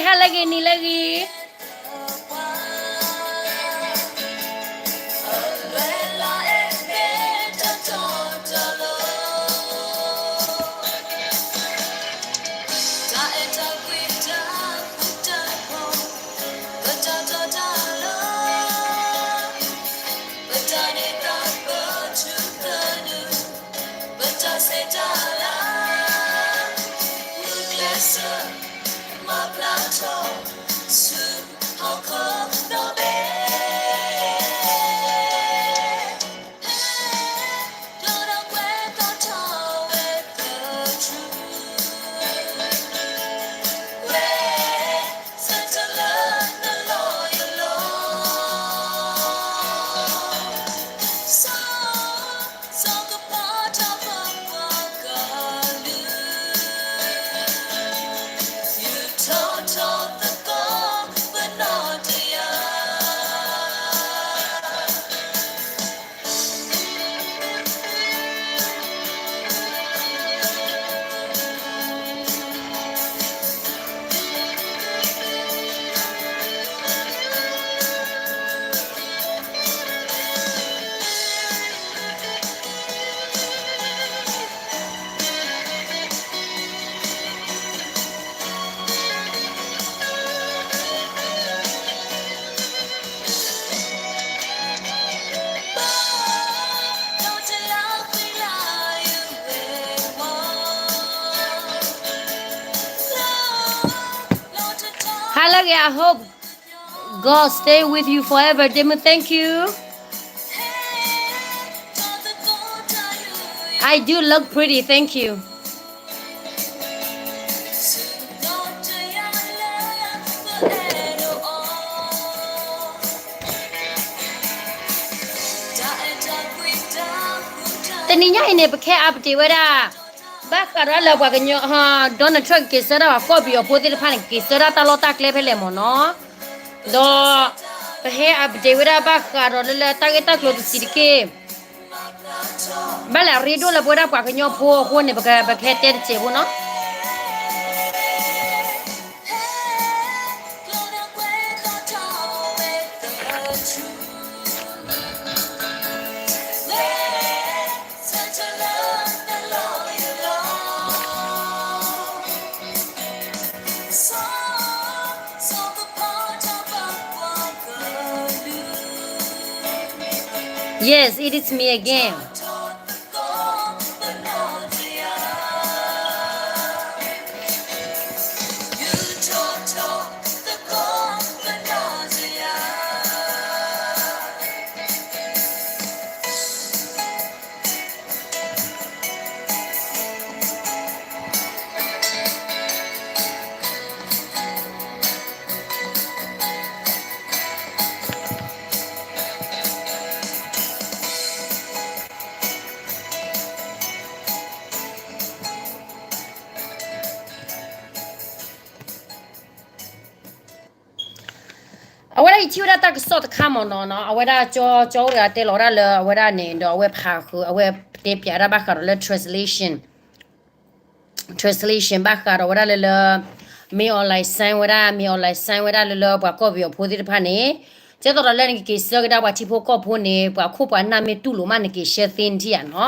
လၢဂ့ၤနံၤလၢဂ့ၤ. Hello, yeah, I hope God stay with you forever. Demu, thank you. I do look pretty, thank you. တနံၤညါအံၤန့ၣ် ပခဲ update ဝဲဒၣ် ဘၣ်ဃးဒီးလၢပှၤကညီ Donald Trump ကက့ၤဆၢဒၣ်ပှၤကီၢ်ပယီၤဖိသ့ၣ်တဖၣ်န့ၣ် ကက့ၤဆၢဒၣ်တၢ်လီၢ်တၢ်ကျဲဖဲလဲၣ်မ့ၢ်နီၤ, ဒီး ပဟဲ update ဝဲဒၣ်ဘၣ်ဃးဒီးလၢလၢတၢ်ဂ့ၢ်တၢ်ကျိၤတစဲးတက့ၢ်. ဘၣ်လဲၣ်အရ့ဒိၣ်လၢပဝဲဒၣ်ပှၤကညီဖိအဃိန့ၣ် ပက ပကဟဲတဲတစဲးဖိနီၤ. Yes, it is me again.အဝဲဒၣ်ယထံၣ်ဝဲဒၣ်တၢ်ကစီၣ်တခါမ့ၢ်နီၤနီၤ, အဝဲဒၣ်ကၠီ ကၠီအိၣ်တဂၤတဲလီၤဝဲဒၣ်လၢအဝဲဒၣ်န့ၣ် ဒီးအဝဲဖးဃုာ် အဝဲတဲပၠးဒၣ်ဘၣ်ဃးဒီးလၢ translation, translation ဘၣ်ဃးဒီးဝဲဒၣ်လၢလၢ မ့ၢ် online sign ဝဲဒၣ် မ့ၢ် online sign ဝဲဒၣ်လၢလၢပှၤကီၢ်ပယီၤဖိသ့ၣ်တဖၣ်န့ၣ်, ကဲသိးဒီးလၢနကက့ၤဆၢကဒါပှၤထံဖိကီၢ်ဖိန့ၣ် ပှၤခိၣ်ပှၤနၢ်မ့ၢ်တူၢ်လိာ်မး နက့ၤဆၢသ့နထံၣ်ဧါနီၤ.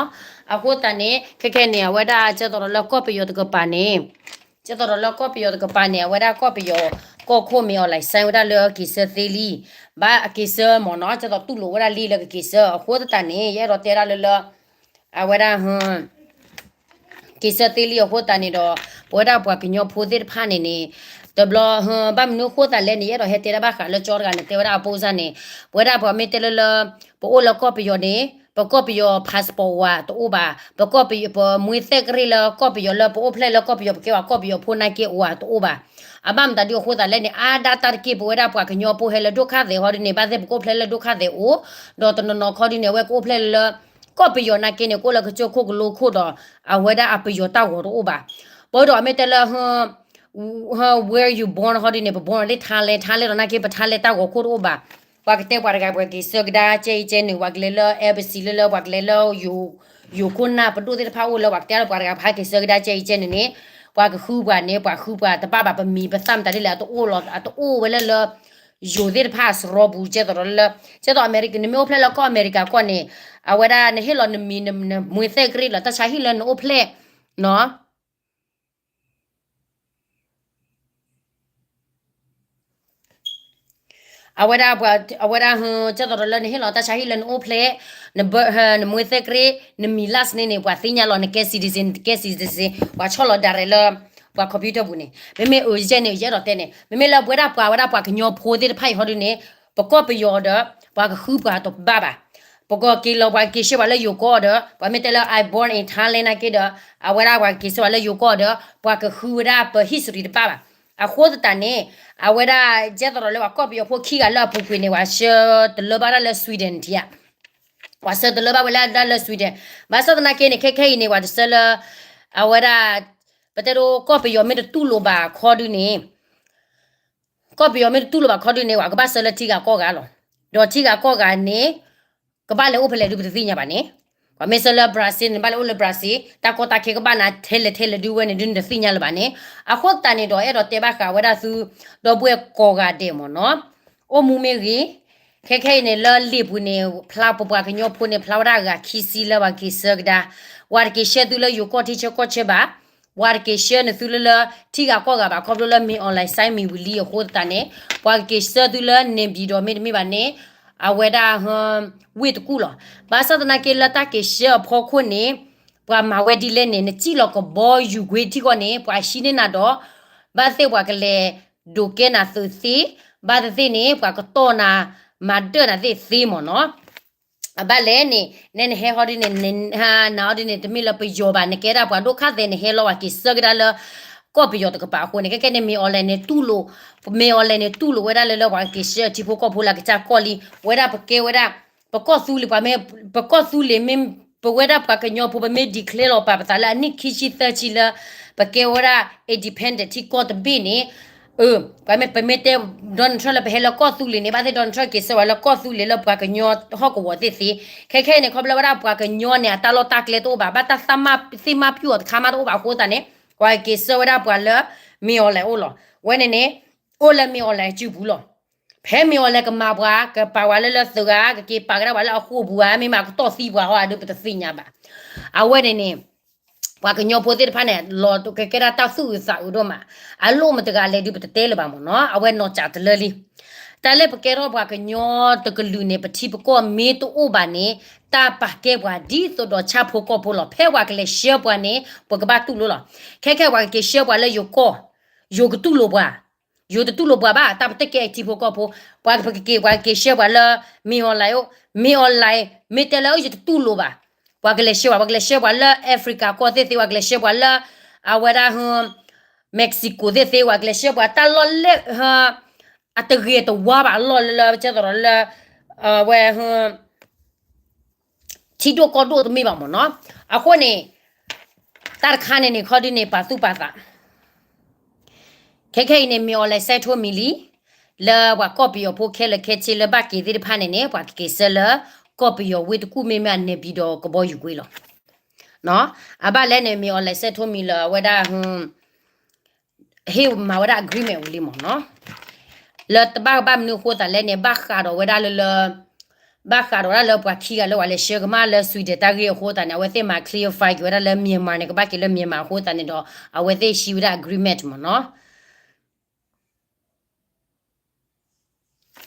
အဃိသတးန့ၣ် ခဲခဲန့ၣ် အဝဲဒၣ်ကဲသိးဒီးလၢကီၢ်ပယီၤတကပၤန့ၣ် ကဲသိးဒီးလၢကီၢ်ပယီၤတကပၤန့ၣ် အဝဲဒၣ်ကီၢ်ပယီၤကီၢ်ခိၣ်မ့ၢ် online sign ဝဲဒၣ်လၢက့ၤဆၢသ့လံ, ဘၣ်အက့ၤဆၢမ့ၢ်နီၤ, ကဲသိးတူၢ်လိာ်ဝဲဒၣ်လံလၢကက့ၤဆၢ. အဃိသတးန့ၣ် ယအဲၣ်ဒိးတဲဒၣ်လၢလၢ အဝဲဒၣ် က့ၤဆၢသ့လံအဃိသတးန့ၣ်ဒီး ပဝဲဒၣ်ပှၤကညီဖိသ့ၣ်တဖၣ်န့ၣ်န့ၣ် တဘျီ ဘၣ်မနုၤအဃိသတးလဲၣ်န့ၣ် ယအဲၣ်ဒိးဟဲတဲဒၣ်ဘၣ်ဃးလၢကၠီတဂၤန့ၣ် တဲဝဲဒၣ်အပိစၢ်န့ၣ် ပဝဲဒၣ်ပှၤမ့ၢ်တဲလၢလၢ ပအိၣ်လၢကီၢ်ပယီၤန့ၣ် ပကီၢ်ပယီၤ passport အိၣ်ဧါတအိၣ်ဘၣ်, ပကီၢ်ပယီၤ ပမှံသဲကရ့ၣ်လၢကီၢ်ပယီၤလၢပအိၣ်ဖျဲၣ်လၢကီၢ်ပယီၤ ပကဲပှၤကီၢ်ပယီၤဖိနာ်က့အိၣ်ဧါတအိၣ်ဘၣ်. အဘၣ်မတၤဒ်အဃိသတးလဲၣ်န့ၣ် အါဒၣ်တၢ်တက့ၢ် ပဝဲဒၣ်ပှၤကညီဖိဟဲလၢဒိၣ်ခါသဲးဟီဒ်န့ၣ် ဘၣ်သ့ၣ်ပကအိၣ်ဖျဲၣ်လၢဒိၣ်ခါသဲးအိၣ်, ဒီးတနီၤနီၤခီဒ်န့ၣ် အဝဲကအိၣ်ဖျဲၣ်လၢ ကီၢ်ပယီၤနာ်က့န့ၣ် ကအိၣ်လၢကစၢၢ်ခိၣ်ကလိခိၣ်ဒီး အဝဲဒၣ်အပယီၤတၢ်ဂီၤတအိၣ်ဘၣ်. ပဒီးအမ့ၢ်တဲလၢ where you born ဟီဒ်န့ၣ် ပ born လၢ Thailand, Thailand ဒီးနာ်က့ ပ Thailand တၢ်ဂီၤခိၣ်တအိၣ်ဘၣ်. ပှၤကတဲပှၤတဂၤ ပှၤက့ၤဆၢကဒါကဲအံၤကဲနုာ် ပှၤကလဲၤလၢ embassy လၢလၢ ပှၤကလဲၤလၢ ယိၤခိၣ်နၢ်ပဒိၣ်သ့ၣ်တဖၣ်အိၣ်လၢ ပှၤကတဲလၢပှၤတဂၤ ပှၤက့ၤဆၢကဒါကဲအံၤကဲနုာ်န့ၣ်, ပှၤကဃုပှၤန့ၣ် ပှၤဃုပှၤတဘၣ်ဘၣ် ပမံၤပသၣ်မတၤဒ်လဲၣ် အတအိၣ်လီၤ အတအိၣ်ဝဲလၢလၢ ယိၤသ့ၣ်တဖၣ်အစရီပူၤ ကဲသိးဒီးလၢ ကဲသိးအမဲရကၤ နမ့ၢ်အိၣ်ဖျဲၣ်လၢကီၢ်အမဲရကၤကီၢ်န့ၣ် အဝဲဒၣ်နဟ့ၣ်လီၤနမံၤ နမှဲသဲကရ့ၣ်လီၤ တၢ်ဆါဟံၣ်လၢနအိၣ်ဖျဲၣ်နီၤ အဝဲဒၣ် အဝဲဒၣ် ကဲသိးဒီးလၢနဟ့ၣ်လီၤတၢ်ဆါဟံၣ်လၢနအိၣ်ဖျဲၣ် နဘၢ နမှဲသဲကရ့ၣ် နမံၤ last name န့ၣ် ပှၤသ့ၣ်ညါလီၤ နကဲ citizen နတကဲ citizen ပှၤဆီၣ်လီၤ direct လၢ ပှၤ computer ပူၤန့ၣ် မ့မ့ၢ်အၢယဲၢ်န့ၣ် ယအဲၣ်ဒိးတဲန့ၣ် မ့မ့ၢ်လၢပဝဲဒၣ်ပှၤဝဲဒၣ်ပှၤကညီဖိသ့ၣ်တဖၣ်အံၤဟီဒုန့ၣ် ပကီၢ်ပယီၤဒီး ပှၤကဃုပှၤတဘၣ်ဘၣ် ပကီၢ်က့ၤလီၤ ပှၤက့ၤဆှၢပှၤလၢယိၤကီၢ်ဒီး ပှၤမ့ၢ်တဲလၢ I born in Thailand နာ်က့ဒီး အဝဲဒၣ်ပှၤက့ၤဆှၢပှၤလၢယိၤကီၢ်ဒီး ပှၤကဃုဝဲဒၣ်ပ history တဘၣ်ဘၣ် အဃိသတးန့ၣ် အဝဲဒၣ် ကဲသိးဒီးလၢပှၤကီၢ်ပယီၤဖိခံဂၤလၢအပူၤကွံာ်န့ၣ် ပှၤဆှၢတလၢဘၣ်ဒၣ်လၢ Sweden ထံဧါ ပှၤဆှၢတလၢဘၣ်ဝဲလၢဒၣ်လၢ Sweden ဘၣ်ဆၣ်သနာ်က့န့ၣ် ခဲခဲအံၤန့ၣ် ပှၤတဆှၢလၢ အဝဲဒၣ် ပတဲဒိကီၢ်ပယီၤမ့ၢ်တတူၢ်လိာ်ဘၣ်ခီဒုန့ၣ် ကီၢ်ပယီၤမ့ၢ်တတူၢ်လိာ်ဘၣ်ခီဒုန့ၣ် ပှၤကဘၣ်ဆှၢလၢထံဂၤကီၢ်ဂၤလီၤ. ဒီးထံဂၤကီၢ်ဂၤန့ၣ် ကဘၣ်လဲၤအိၣ်ဖဲလဲၣ်ဒုပတသ့ၣ်ညါဘၣ်န့ၣ် ပှၤမ့ၢ်ဆှၢလၢ Brazil န့ၣ် ဘၣ်လဲၤအိၣ်လၢ Brazil တၢ်ကီတၢ်ခဲကဘၣ်နၤထဲလဲၣ်ထဲလဲၣ်ဒုဝဲန့ၣ်ဒုနတသ့ၣ်ညါလၢၤဘၣ်န့ၣ် အဃိသတးန့ၣ်ဒီး အဲၣ်ဒိးတဲဘၣ်ဃးဝဲဒၣ်သု ဒီပုၢ်ဝဲၢ်ကိးဂၤဒဲးမ့ၢ်နီၤ အိၣ်မူမ့ၢ်ဂ့ၤ ခဲခဲအံၤန့ၣ် လၢလံာ်ပူၤန့ၣ် ဖျါပပှၤကညီဖိန့ၣ် ဖျါဝဲဒၣ်အဂၤခံဆံလၢပှၤက့ၤဆှၢကဒါ ပှၤတက့ၤဆှၢသုလၢယိၤကီၢ်ထံဆၢကီၢ်ဆၢဘၣ် ပှၤတက့ၤဆှၢန့ၢ်သုလၢလၢ ထံဂၤကီၢ်ဂၤဘၣ် ခီဖျိလၢမ့ၢ် online စဲမံၤဝံၤလံအဃိသတးန့ၣ် ပှၤကက့ၤဆှၢသုလၢ နေပြည်တော် မ့တမ့ၢ်ဘၣ်န့ၣ် အဝဲဒၣ် ဝ့ၢ်တကူၣ်လီၤ. ဘၣ်ဆၣ်သနာ်က့လၢတၢ်က့ၤဆှၢအဖီခိၣ်န့ၣ် ပှၤမၤဝဲဒ်လဲၣ်န့ၣ် နစံၣ်လီၤကဘီယူၤကွ့ထံကီၢ်န့ၣ် ပှၤဟံးန့ၢ်နၤဒီး ဘၣ်သ့ၣ်ပှၤကလဲၤဒိးကဲနၤသုးသ့ ဘၣ်သ့ၣ်သ့ၣ်န့ၣ် ပှၤကတီၢ်နၤ မၤဒၢၣ်နၤသ့ၣ်သ့မ့ၢ်နီၤ အဘၣ်လဲၣ်န့ၣ် နဲနဟဲဟီဒ်န့ၣ် နဟးနၤဟီဒ်န့ၣ် တမ့ၢ်လၢပယီၤဘၣ် နကဲဒၣ်ပှၤဒိၣ်ခါသဲး နဟဲလီၤပှၤက့ၤဆှၢကဒါလၢ ကီၢ်ပယီၤတကပၤအဃိန့ၣ် ခဲခဲန့ၣ် မ့ၢ် online န့ၣ်တူၢ်လိာ် မ့ၢ် online န့ၣ်တူၢ်လိာ်ဝဲဒၣ်လၢလၢပှၤက့ၤဆှၢထံဖိကီၢ်ဖိလၢအကစၢ်ကီၢ်လံ ဝဲဒၣ်ပကဲဝဲဒၣ် ပကီၢ်သူလ့ၤ ပှၤမ့ၢ် ပကီၢ်သူလ့ၤမ့ၢ် ပဝဲဒၣ်ပှၤကညီဖိ ပမ့ၢ် declare လီၤပာ်ပသးလၢအနံၣ်ခံဆံသၢဆံလၢ ပကဲဝဲဒၣ် independent ထံကီၢ်တဘ့ၣ်န့ၣ် ပှၤမ့ၢ် ပမ့ၢ်တဲ Donald Trump လၢပဟဲလၢကီၢ်သူလ့ၤန့ၣ် ဘၣ်သ့ၣ် Donald Trump က့ၤဆှၢဝဲလၢကီၢ်သူလ့ၤလၢပှၤကညီဟီၣ်ကဝီၤသ့ၣ်သ့ ခဲခဲအံၤန့ၣ် ခီဖျိဝဲဒၣ်ပှၤကညီန့ၣ် အတၢ်လီၢ်တၢ်ကျဲတအိၣ်ဘၣ် ဘၣ်တၢ်သးမၢ်သ့ၣ်မၢ်ပျုၢ်အီၤတခါမးတအိၣ်ဘၣ်အဃိသတးန့ၣ် ပှၤက့ၤဆှၢဝဲဒၣ်ပှၤလၢ မ့ၢ် online အိၣ်လီၤ. ဝဲန့ၣ်န့ၣ် အိၣ်လၢ မ့ၢ် online စုပူၤလီၤ. ဖဲ မ့ၢ် online ကမၤပှၤ ကပာ်ပှၤလၢလၢသုးဂၤ ကက့ၤပာ်ကဒါပှၤလၢအဃိာ်ပူၤဧါ မ့ၢ်မးကတီၢ်သံပှၤဟီဧါဒုး ပတသ့ၣ်ညါဘၣ်. အဝဲန့ၣ်န့ၣ် ပှၤကညီဖိသ့ၣ်တဖၣ်န့ၣ် လီၤကကဲဒၣ်တၢ်သူၣ်အုးသးအုးဒိၣ်မး, အလိၣ်မတၤတဂၤလဲၣ်ဒုး ပတတဲလၢၤဘၣ်မ့ၢ်နီၤ, အဝဲနီၢ်ကၠးတလၢလံ. တၢ်လၢပကဲထီၣ်ပှၤကညီတကလုာ်န့ၣ် ပထံပကီၢ်မ့ၢ်တအိၣ်ဘၣ်န့ၣ် တၢ်ပာ်ကဲပှၤဒ်သိးဒီးဆၣ်ဖိကီၢ်ဖိလီၤ. ဖဲပှၤကလဲၤဆှၢပှၤန့ၣ် ပကဘၣ်တူၢ်လိာ်လီၤ. ခဲခဲပှၤကက့ၤဆှၢပှၤလၢယိၤကီၢ်, ယိၤကတူၢ်လိာ်ပှၤ, ယိၤတတူၢ်လိာ်ပှၤဘၣ်, တၢ်ပတကဲအထံဖိကီၢ်ဖိ, ပှၤကက့ၤ ပှၤကက့ၤဆှၢပှၤလၢ မ့ၢ် online အိၣ်, မ့ၢ် online မ့ၢ်တဲလၢယတတူၢ်လိာ်ဘၣ်, ပှၤကလဲၤဆှၢပှၤ, ပှၤကလဲၤဆှၢပှၤလၢ Africa ကီၢ်သ့ၣ်သ့, ပှၤကလဲၤဆှၢပှၤလၢ အဝဲဒၣ် Mexico သ့ၣ်သ့, ပှၤကလဲၤဆှၢပှၤတၢ်လီၢ်လဲၣ် အတဂ့ၤတဝါဘၣ်အလီၢ်လၢ ကဲသိးဒီးလၢ အဝဲ ထံဒိၣ်ကီၢ်ဒိၣ်တမ့ၢ်ဘၣ်မ့ၢ်နီၤ. အဃိန့ၣ် တၢ်တခါန့ၣ်န့ၣ် ခီဒုန့ၣ် ပာ်သူၣ်ပာ်သး, ခဲခဲအံၤန့ၣ် မ့ၢ် online စဲးထိမံၤလံ, လၢပှၤကီၢ်ပယီၤဖိခဲလၢာ်ခဲဆ့လၢဘၣ်က့ၤသ့ၣ်တဖၣ်န့ၣ်န့ၣ် ပှၤကက့ၤဆှၢလၢ ကီၢ်ပယီၤဝ့ၢ်တကူၣ်မ့မ့ၢ် နေပြည်တော် ကဘီယူၤကွ့လီၤ. အဘၣ်လဲၣ်န့ၣ် မ့ၢ် online စဲးထိမံၤလၢအဝဲဒၣ် ဟ့ၣ်မၤဝဲဒၣ် agreement ဝံၤလံမ့ၢ်နီၤ. လၢတဘၣ်ဘၣ်မနုၤအဃိသတးလဲၣ်န့ၣ် ဘၣ်ဃးဒီးဝဲဒၣ်လၢလၢ ဘၣ်ဃးဒီးဝဲဒၣ်လၢပှၤခံဂၤလၢပှၤလဲၤဆှၢကမၣ်လၢ Sweden တၢ်ဂ့ၢ်အဃိသတးန့ၣ် အဝဲသ့ၣ်မၤ clarify က့ၤဝဲဒၣ်လၢ Myanmar န့ၣ် ကဘၣ်က့ၤလၢ Myanmar အဃိသတးန့ၣ်ဒီး အဝဲသ့ၣ်ဟံးဝဲဒၣ် agreement မ့ၢ်နီၤ.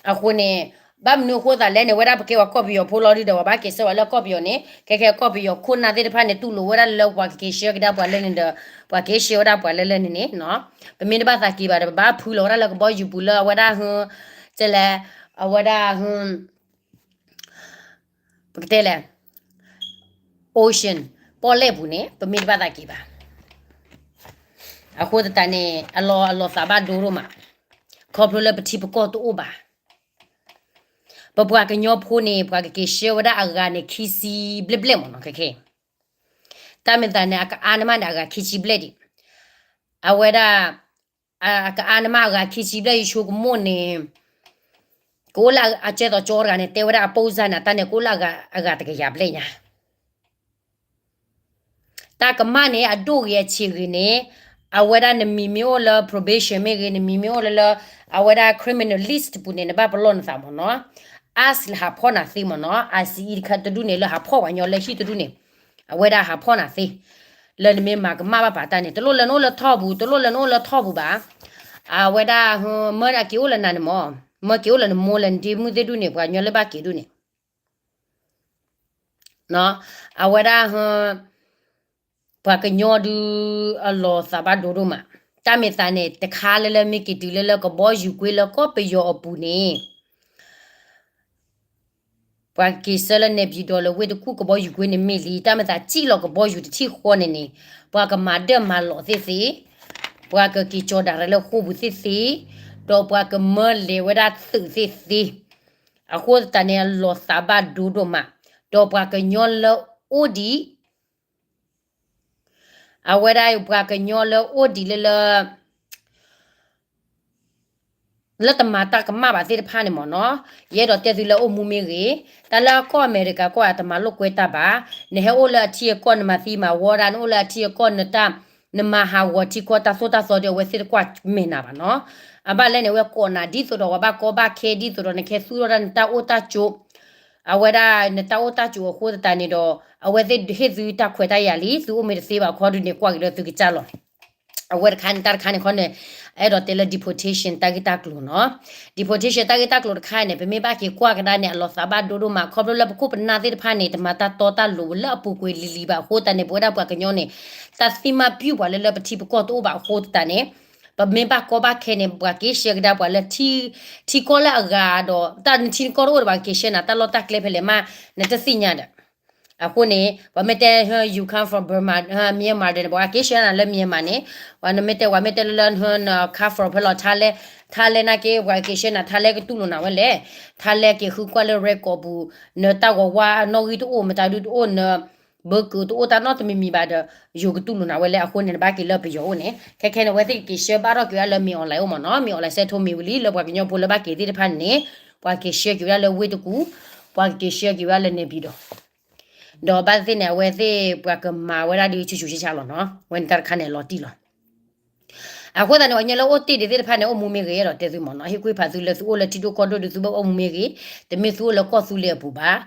အဃိန့ၣ် ဘၣ်မနုၤအဃိသတးလဲၣ်န့ၣ် ဝဲဒၣ်ပကဲပှၤကီၢ်ပယီၤဖိလီၤဒုဒီး ပှၤဘၣ်က့ၤဆှၢဝဲလၢကီၢ်ပယီၤန့ၣ် ခဲခဲကီၢ်ပယီၤခိၣ်နၢ်သ့ၣ်တဖၣ်န့ၣ် တူၢ်လိာ်ဝဲဒၣ်လၢပှၤကက့ၤဆှၢကဒါပှၤလၢန့ၣ်ဒီး ပှၤက့ၤဆှၢဝဲဒၣ်ပှၤလၢလၢန့ၣ်န့ၣ် ပမ့ၢ်တဘၣ်သးက့ၤဘၣ်ဒီး ပဘၣ်ဖုလီၤဝဲဒၣ်လၢကဘီယူၤပူၤလၢအဝဲဒၣ် ကဲလဲၣ် အဝဲဒၣ် ပကတဲလဲၣ် ocean ပီၣ်လဲၣ်ပူၤန့ၣ် ပမ့ၢ်တဘၣ်သးက့ၤဘၣ်. အဃိသတးန့ၣ် အလီၤအလီၤသးဘၣ်ဒိဒိၣ်မး, ခီဖျိလၢပထံပကီၢ်တအိၣ်ဘၣ်. ပပှၤကညီဖိန့ၣ် ပှၤကက့ၤဆှၢဝဲဒၣ်အဂၤန့ၣ် ခံဆံဘျဲၣ်ဘျဲၣ်မ့ၢ်နီၤ ခဲခဲ တၢ်မ့ၢ်သးန့ၣ် အကအါနမၣ်န့ၣ် အဂၤခံဆံဘျဲၣ်ဒံး, အဝဲဒၣ် အကအါနမၣ်အဂၤခံဆံဘျဲၣ် ယဆိကမိၣ်န့ၣ် ကအိၣ်လၢအကဲသိးကၠီတဂၤန့ၣ် တဲဝဲဒၣ်အပိၢ်စၢ်န့ၣ် တၢ်န့ၣ်ကအိၣ်လၢအဂၤတကယၤဘျဲၣ်ညါ တၢ်ကမၣ်န့ၣ် အဒိၣ်ဂ့ၤအဆံးဂ့ၤန့ၣ် အဝဲဒၣ်နမံၤမ့ၢ်အိၣ်လၢ probation မ့ၢ်ဂ့ၤ, နမံၤမ့ၢ်အိၣ်လၢလၢ အဝဲဒၣ် criminal list တပူၤန့ၣ် နဘၣ်ပလီၢ်နသးမ့ၢ်နီၤ. ICE ဟးဖီၣ်နၤသ့မ့ၢ်နီၤ. ICE တခါတဒူၣ်န့ၣ် လၢဟးဖီၣ်ပှၤကညီလၢဟံၣ်တဒူၣ်န့ၣ် အဝဲဒၣ်ဟးဖီၣ်နၤသ့ လၢနမ့ၢ်မၤကမၣ်ဘၣ်ပာ်တၢ်န့ၣ် တလိၣ်လၢနအိၣ်လၢထီၣ်ပူၤ, တလိၣ်လၢနအိၣ်လၢထီၣ်ပူၤဘၣ်. အဝဲဒၣ် မၢအက့ၤအိၣ်လၢနၤန့ၣ်မ့ၢ်, မၢက့ၤအိၣ်လၢနမိၢ်လၢနဒ့မုၣ်သ့ၣ်ဒူၣ်န့ၣ် ပှၤကညီလၢဘၣ်က့ၤဒူၣ်န့ၣ် အဝဲဒၣ် ပှၤကညီဒုး အလီၤသးဘၣ်ဒိဒိၣ်မး. တၢ်မ့ၢ်သးန့ၣ် တခါလၢလၢမ့ၢ်က့ၤတုၤလၢလၢကဘီယူၤကွ့လၢကီၢ်ပယီၤအပူၤန့ၣ် ပှၤက့ၤဆှၢလၢ နေပြည်တော် လၢဝ့ၢ်တကူၣ်ကဘီယူၤကွ့န့ၣ်မ့ၢ်လံ, တၢ်မ့ၢ်သးစံၣ်လီၤကဘီယူၤတထံၣ်ဃီန့ၣ်န့ၣ် ပှၤကမၤဒၢၣ်မၤလီၤသ့ၣ်သ့, ပှၤကက့ၤကၠီၤဒၣ်ရဲၣ်လၢဃိာ်ပူၤသ့ၣ်သ့, ဒီးပှၤကမၢလဲၤဝဲဒၣ်သုးသ့ၣ်သ့, အဃိသတးန့ၣ် အလီၤသးဘၣ်ဒိဒိၣ်မး, ဒီးပှၤကညီလၢအိၣ်ဒံး အဝဲဒၣ်ပှၤကညီလၢအိၣ်ဒံးလၢလၢ လၢတမၤတၢ်ကမၣ်ဘၣ်သ့ၣ်တဖၣ်န့ၣ်မ့ၢ်နီၤ, ယအဲၣ်ဒိးတဲသုလၢအိၣ်မူမ့ၢ်ဂ့ၤ, တၢ်လၢအကီၢ်အမဲရကၤကီၢ်အတမၤလိာ်ကွဲတၢ်ဘၣ်, နဟဲအိၣ်လၢအထံအကီၢ် နမၤသံမၤဝီဒၣ်, နအိၣ်လၢအထံအကီၢ် နတၢ် နမၤဟးဂီၤထံကီၢ်တၢ်သိၣ်တၢ်သီဒီး အဝဲသ့ၣ်တကွၢ်မဲာ်နၤဘၣ်နီၤ. အဘၣ်လဲၣ်န့ၣ် အဝဲကိးနၤဒ်သိးဒီးပှၤဘၣ်ကီဘၣ်ခဲ ဒ်သိးဒီးနကဟဲသူၣ်ထီၣ်ဒၣ်နတၢ်အိၣ်တၢ်ကၠိ အဝဲဒၣ်နတၢ်အိၣ်တၢ်ကၠိအဃိသတးန့ၣ်ဒီး အဝဲသ့ၣ်ဟ့ၣ်သုတၢ်ခွဲးတၢ်ယာ်လံ, သုအိၣ်မ့ၢ်တသ့ဘၣ်ခီဒုးန့ၣ် ကွၢ်က့ၤဒီးသုကစၢ်လီၤ. အဝဲတခါန့ၣ် တၢ်တခါန့ၣ်ခီန့ၣ် အဲၣ်ဒိးတဲလၢ deportation တၢ်ဂ့ၢ်တၢ်ကျိၤနီၤ. deportation တၢ်ဂ့ၢ်တၢ်ကျိၤတခါန့ၣ် ပမ့ၢ်ဘၣ်က့ၤကွၢ်ကဒါန့ၣ် အလီၤသးဘၣ်ဒိဒိၣ်မး ခီဖျိလၢပခိၣ်ပနၢ်သ့ၣ်တဖၣ်န့ၣ် တမၤတၢ်တီတၢ်လိၤလၢအပူၤကွံာ်လံၤလံၤဘၣ်အဃိသတးန့ၣ် ပဝဲဒၣ်ပှၤကညီန့ၣ် တၢ်သ့ၣ်မၢ်ပျုၢ်ပှၤလၢလၢပထံပကီၢ်တအိၣ်ဘၣ်အဃိသတးန့ၣ် ပမ့ၢ်ဘၣ်ကီဘၣ်ခဲန့ၣ် ပှၤက့ၤရှဲကဒါပှၤလၢ ထံကီၢ်လၢအဂၤဒီး တၢ်နထံနကီၢ်တအိၣ်ဒီး ပှၤက့ၤရှဲနၤ တၢ်လီၢ်တၢ်ကျဲဖဲလဲၣ်မး နတသ့ၣ်ညါဒီး အဃိန့ၣ် ပှၤမ့ၢ်တဲ you come from Burma, Myanmar ဒီး ပှၤက့ၤရှဲနၤလၢမံၤမးန့ၣ် ပှၤနမ့ၢ်တဲ ပှၤမ့ၢ်တဲလၢလၢ န come from ဖဲလဲၣ် ထါလဲ ထါလဲနာ်က့ ပှၤက့ၤရှဲနၤ ထါလဲကတူၢ်လိာ်နၤဝဲလဲၣ်. ထါလဲက့ၤဃုကွၢ်လၢ record ပူၤ နတၢ်ဂီၤဝါနီၣ်ဂံၢ်တအိၣ် မတၤဒုတအိၣ် န ဘၢကုာ်တအိၣ်တၢ်နီတမံၤမံၤဘၣ်ဒီး ယိၤကတူၢ်လိာ်နၤဝဲလဲၣ်. အဃိန့ၣ် နဘၣ်က့ၤလၢပယီၤအိၣ်န့ၣ် ခဲခဲန့ၣ် အဝဲသ့ၣ်က့ၤရှဲဘၣ်ထီၣ်က့ၤဝဲဒၣ်လၢ မင်းအောင်လှိုင် အိၣ်မ့ၢ်နီၤ. မင်းအောင်လှိုင် စဲးထီၣ်မ့ၢ်ဝံၤလံ လၢပှၤကညီဖိလၢဘၣ်က့ၤသ့ၣ်တဖၣ်န့ၣ် ပှၤက့ၤရှဲက့ၤဝဲဒၣ်လၢဝ့ၢ်တကူၣ်, ပှၤက့ၤရှဲက့ၤဝဲဒၣ်လၢ နေပြည်တော် ဒီးဘၣ်သ့ၣ်သ့ၣ်န့ၣ် အဝဲသ့ၣ်ပှၤကမၤဝဲဒၣ်ဒ်ဆူၣ်ဆူၣ်ဆါဆါလီၤနီၤ. ဝဲန့ၣ်တၢ်တခါန့ၣ် အလီၤတံၢ်လီၤ. အဃိသတးန့ၣ် ပှၤကညီလၢအိၣ်တ့ၢ်ဒံးသ့ၣ်တဖၣ်န့ၣ် အိၣ်မူမ့ၢ်ဂ့ၤ အဲၣ်ဒိးတဲသုမ့ၢ်နီၤ. ဟ့ၣ်ကူၣ်ဖးသုလၢသုအိၣ်လၢထံဒိၣ်ကီၢ်ဒိၣ်ဒီး သုဘၣ်အိၣ်မူမ့ၢ်ဂ့ၤ, တမ့ၢ်သုအိၣ်လၢကီၢ်သူလ့ၤအပူၤဘၣ်,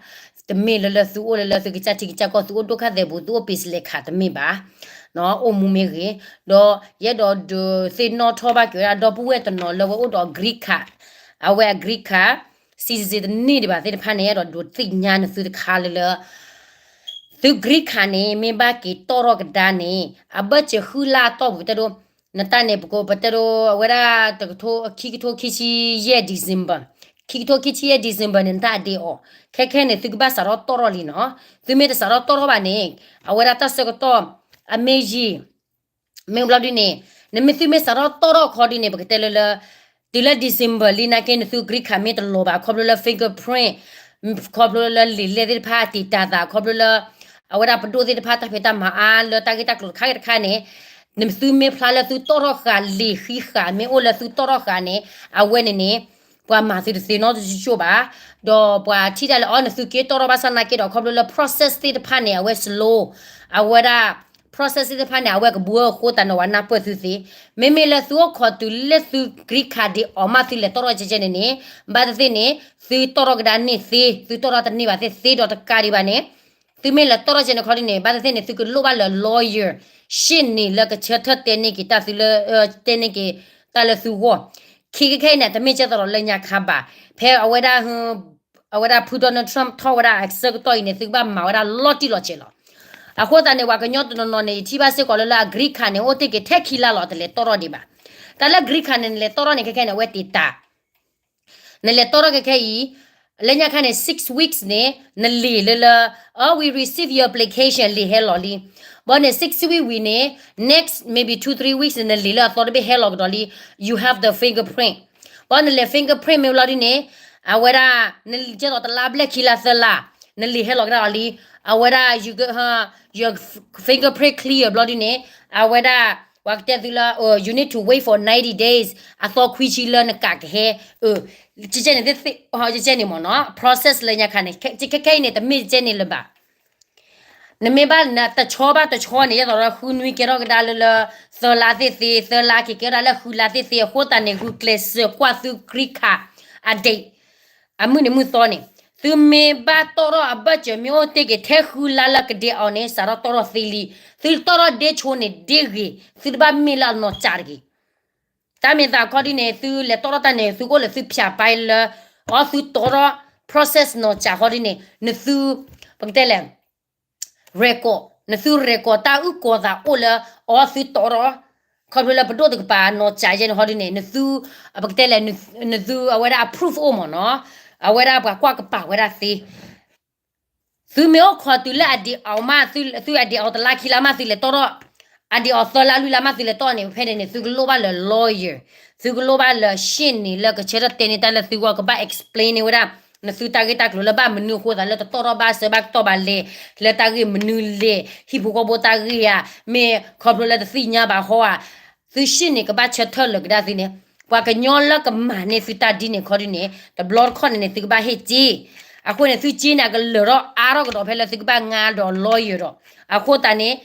တမ့ၢ်လၢလၢသုအိၣ်လၢလၢသုကစၢ်ထံကစၢ်ကီၢ် သုအိၣ်ဒိၣ်ခါသဲးပူၤ သုအိၣ်ပ့ၤစလဲခးတမ့ၢ်ဘၣ်, အိၣ်မူမ့ၢ်ဂ့ၤ, ဒီးယအဲၣ်ဒိးဒုးသ့ၣ်နီၣ်ထီၣ်ဘၣ်က့ၤဝဲဒၣ် ဒီပုၢ်ဝဲၢ်တနီၤလၢဝဲအိၣ်ဒီး green card, အဝဲအ green card, citizen တန့ၢ်ဒံးဘၣ်သ့ၣ်တဖၣ်န့ၣ် အဲၣ်ဒိးဒုးသ့ၣ်ညါနသုတခါလၢလၢ သု green card န့ၣ် မ့ၢ်ဘၣ်က့ၤတီၣ်ထီၣ်ကဒါန့ၣ် အဘၢၣ်စၢၤဃုလါအတီၢ်ပူၤ ပတဲဒိ, နတၢ်န့ၣ် ပကပတဲဒိ အဝဲဒၣ်တကထိ ခံကထိခံဆံယဲၢ် December, ခံကထိခံဆံယဲၢ် December န့ၣ် နတၢ်အဒ့အီၤ, ခဲခဲန့ၣ် သုကဘၣ်စးထီၣ်တီၣ်ထီၣ်လံနီၤ. သုမ့ၢ်တစးထီၣ်တီၣ်ထီၣ်ဘၣ်န့ၣ် အဝဲဒၣ်တၢ်ဆၢကတီၢ် အမ့ၢ်ယံာ် မ့ၢ်ဘျီဒ်န့ၣ် နမ့ၢ်သုမ့ၢ်စးထီၣ်တီၣ်ထီၣ်ခီဒ်န့ၣ် ပကတဲလၢလၢ တုၤလၢ December လံနာ်က့ နသု green card မ့ၢ်တလီၤဘၣ် ခီဖျိလၢ fingerprint, ခီဖျိလၢလံာ်လဲၢ်သ့ၣ်တဖၣ်တံာ်တာ်သး ခီဖျိလၢ အဝဲဒၣ်ပဒိၣ်သ့ၣ်တဖၣ်တၢ်ဖံးတၢ်မၤအါလၢတၢ်ဂ့ၢ်တၢ်ကျိၤတခါဂ့ၤတခါန့ၣ် နသုမ့ၢ်ဖျါလၢသုတီၣ်ထီၣ်ဃာ်လံာ်ဃံးဃာ် မ့ၢ်အိၣ်လၢသုတီၣ်ထီၣ်ဃာ်န့ၣ် အဝဲန့ၣ်န့ၣ် ပှၤမၤသုတသ့နီတကၠိၢ်ဘၣ်, ဒီးပှၤထံၣ်တၢ်လၢအီၤ နသုက့တီၣ်ထီၣ်ဘၣ်ဆၣ်နာ်က့ဒီး ခီဖျိလၢ process သ့ၣ်တဖၣ်န့ၣ် အဝဲ slow, အဝဲဒၣ် process သ့ၣ်တဖၣ်န့ၣ် အဝဲကဘှီအဃိသတးန့ၣ် ဝဲနၢ်ပၢၢ်သုသ့, မ့မ့ၢ်လၢသုအိၣ်ခိးတုၤလၢသု green card ဒ့အီၤမးသုလဲၤတီၣ်ထီၣ်ကဲကဲန့ၣ်န့ၣ် ဘၣ်သ့ၣ်သ့ၣ်န့ၣ် သုတီၣ်ထီၣ်ကဒါန့ၢ်သ့, သုတီၣ်ထီၣ်တန့ၢ်ဘၣ်သ့ၣ်သ့ဒီးတကးဒံးဘၣ်န့ၣ် သုမ့ၢ်လဲၤတီၣ်ထီၣ်ကဲန့ၣ်ခီဒ်န့ၣ် ဘၣ်သ့ၣ်သ့ၣ်န့ၣ် သုကလိၣ်ဘၣ်လၢ lawyer, ရှေ့နေ လၢကဆၢထၢၣ်တဲန့ၢ်က့ၤတၢ်သုလၢ တဲန့ၢ်က့ၤတၢ်လၢသုဂီၢ်, ခဲခဲအံၤန့ၣ် တမ့ၢ်ကဲသိးဒီးလၢညါခါဘၣ်, ဖဲအဝဲဒၣ် အဝဲဒၣ်ဖု Donald Trump ထီၣ်ဝဲဒၣ်အဆၢကတီၢ်အံၤန့ၣ် သုကဘၣ်မၤဝဲဒၣ်လီၤတံၢ်လီၤဆဲးလီၤ. အဃိသတးန့ၣ် ပှၤကညီတနီၤနီၤန့ၣ် ယထံၣ်ဘၣ်စ့ၢ်ကီးလၢလၢအ green card န့ၣ် အိၣ်တ့ၢ်က့ၤထဲခံလါလီၤ တလဲၤတီၣ်ထီၣ်ဒံးဘၣ်. တၢ်လၢ green card န့ၣ် နလဲၤတီၣ်ထီၣ်န့ၣ် ခဲခဲန့ၣ် အဝဲတံာ်တာ် နလဲၤတီၣ်ထီၣ်ခဲခဲအံၤ လၢညါခါန့ၣ် six weeks န့ၣ် နလံာ်လၢလၢ oh, we receive your application လံာ်ဟဲလီၤလံ. ဘၣ်န့ၣ် six week ဝံၤန့ၣ် next maybe two three weeks န့ၣ် နလံာ်လၢအသီတဘ့ၣ်ဟဲလီၤကဒီးလံ you have the fingerprint. ဘၣ်နလဲၤ fingerprint မ့ၢ်ဘျီဒ်န့ၣ် အဝဲဒၣ် နကဲသိးတလါဘျဲၣ်ခံလါသၢလါ နလံာ်ဟဲလီၤကဒါလီၤလံ. အဝဲဒၣ် your fingerprint clear ဘျီဒ်န့ၣ် အဝဲဒၣ် ပှၤကတဲသုလၢ you need to wait for ninety days အသီခွံဆံလၢနကးကဟဲ ကဲကဲန့ၣ် ကဲကဲန့ၣ်မ့ၢ်နီၤ process လၢညါခါန့ၣ် ခဲခဲအံၤန့ၣ် တမ့ၢ်ကဲန့ၣ်လၢၤဘၣ်. နမ့ၢ်ဘၣ်တဆီဘၣ်တဆီန့ၣ် ယဲသိးဒီးဃုနွံကဲထီၣ်ကဒါလၢလၢ သၢလါသ့ၣ်သ့, သၢလါက့ၤကဲထီၣ်လၢဃုလါသ့ၣ်သ့, အဃိသတးန့ၣ် ဂုာ်ကျဲးစၢးကွၢ်သု green card အ date အမုၢ်နံၤမုၢ်သီန့ၣ်, သုမ့ၢ်ဘၣ်တီၣ်ထီၣ်အဘၢၣ်စၢၤမ့ၢ်အိၣ်တ့ၢ်က့ၤ ထဲဃုလါလၢကဒ့အီၤန့ၣ် စးထီၣ်တီၣ်ထီၣ်သ့လံ. သုတီၣ်ထီၣ်ဒ့ဆိန့ၣ်ဒ့ဂ့ၤ, သုတဘၣ်မ့ၢ်လၢအနီၢ်ကၠးတဂ့ၤ. တၢ်မ့ၢ်သးခီဒ်န့ၣ် သုလဲၤတီၣ်ထီၣ်တၢ်န့ၣ် သုကအိၣ်လၢသုဖၠးပာ်လၢ အီသုတီၣ်ထီၣ် process နီၢ်ကၠးခီဒ်န့ၣ် နသု ပကတဲလဲၣ် record နသု record တၢ်အုၣ်ကီၤသးအိၣ်လၢ အီသုတီၣ်ထီၣ် ခီဖျိလၢပဒိၣ်တကပၤနီၢ်ကၠးယဲန့ၣ်ခီဒ်န့ၣ် နသု ပကတဲလဲၣ် နသုအဝဲဒၣ်အ proof အိၣ်မ့ၢ်နီၤ, အဝဲဒၣ်ပှၤကွၢ်ကပၤဝဲဒၣ်သ့ သုမ့ၢ်အိၣ်ခိးတုၤလၢအဒ့အီၤမး သုအဒ့အီၤတလါခံလါမးသုလဲၤတီၣ်ထီၣ်, အဒ့အီၤသၢလါလွံၢ်လါမးသုလဲၤတီၣ်န့ၣ် ဖဲန့ၣ်န့ၣ် သုကလိၣ်ဘၣ်လၢ lawyer, သုကလိၣ်ဘၣ်လၢ ရှ့ၣ်န့ၣ် လၢကဆၢထၢၣ်တဲန့ၢ်တၢ်လၢသုဂီၢ် ကဘၣ် explain န့ၢ်ဝဲဒၣ် နသုတၢ်ဂ့ၢ်တၢ်ကျိၤလၢဘၣ်မနုၤအဃိသးလၢတတီၣ်ထီၣ်ဘၣ်စၢၤဘၣ်ကတီၢ်ဘၣ်လဲၣ်, လၢတၢ်ဂ့ၢ်မနုၤလဲၣ်, ဟံၣ်ဖိဃီဖိတၢ်ဂ့ၢ်ဧါ, မ့ၢ်ခီဖျိလၢတသ့ၣ်ညါဘၣ်ဟီဧါ, သုရှ့ၣ်န့ၣ်ကဘၣ်ဆၢထၢၣ်လၢာ်ကဒါသုန့ၣ်, ပှၤကညီလၢကမၤန့ၢ်သုတၢ်ဒ်န့ၣ်ခီဒ်န့ၣ် တဘျီတခီၣ်န့ၣ်န့ၣ် သုကဘၣ်ဟ့ၣ်စ့, အဃိန့ၣ် သုစ့န့ၣ် အကလၢာ်ထီၣ်အါထီၣ်ကဒီးဖဲလၢသုကဘၣ်ငါဒီး lawyer ဒီး, အဃိသတးန့ၣ်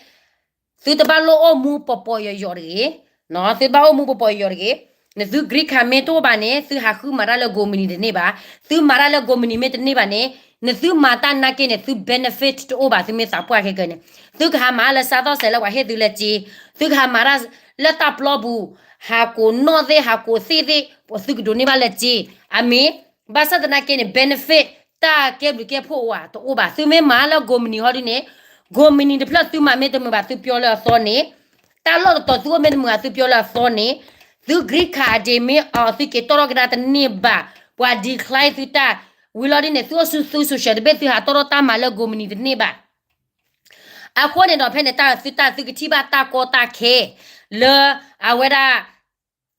သုတဘၣ်လိၣ်အိၣ်မူပီၤပီၤယီၤယီၤတဂ့ၤ, သုတဘၣ်အိၣ်မူပီၤပီၤယီၤယီၤတဂ့ၤ, နသု green card မ့ၢ်တအိၣ်ဘၣ်န့ၣ် သုဟးဃုမၤတၢ်လၢ ကိးမုၢ်နံၤတန့ၢ်ဘၣ်, သုမၤတၢ်လၢ ကိးမုၢ်နံၤ မ့ၢ်တန့ၢ်ဘၣ်န့ၣ် နသုမၤတၢ်နာ်က့န့ၣ် သု benefit တအိၣ်ဘၣ် သုမ့ၢ်သးပှၢ်ခဲကၢန့ၣ်, သုကဟးမၤလၢ စးသီၣ်စဲး လၢပှၤဟ့ၣ်သုလၢစ့, သုကဟးမၤတၢ်လၢတၢ်ပျီပူၤ, ဟးကိးနီၣ်သ့ၣ် ဟးကိးသ့ၣ်သ့ၣ်, သုကဒိးန့ၢ်ဘၣ်လၢစ့, အမ့ၢ် ဘၣ်ဆၣ်သနာ်က့န့ၣ် benefit တၢ်ကဲဘျုးကဲဖှိၣ်ဝဲတအိၣ်ဘၣ်, သုမ့ၢ်မၤလၢ ကိးမုၢ်နံၤ ဟီဒ်န့ၣ်, ကိးမုၢ်နံၤတဖျၢၣ်သုမၤမ့ၢ်တမုာ်ဘၣ် သုပျီလၢအသီန့ၣ်, တၢ်လီၢ်တတီၤသုအိၣ်မ့ၢ်တမုာ်ဘၣ် သုပျီလၢအသီန့ၣ်, သု green card အဒ့မ့ၢ်အီၤ သုက့ၤတီၣ်ထီၣ်ကဒါတန့ၢ်ဘၣ်, ပှၤ decline သုတၢ်, ဝံၤလီၤဒ်န့ၣ် သုအိၣ်ဆူသု social တဘ့ၣ် သုဟးတီၣ်ထီၣ်တၢ်မၤလၢ ကိးမုၢ်နံၤတန့ၢ်ဘၣ်. အဃိန့ၣ်ဒီး ဖဲန့ၣ်တၢ်သုတၢ်သုကထံၣ်ဘၣ်တၢ်ကီတၢ်ခဲ လၢအဝဲဒၣ်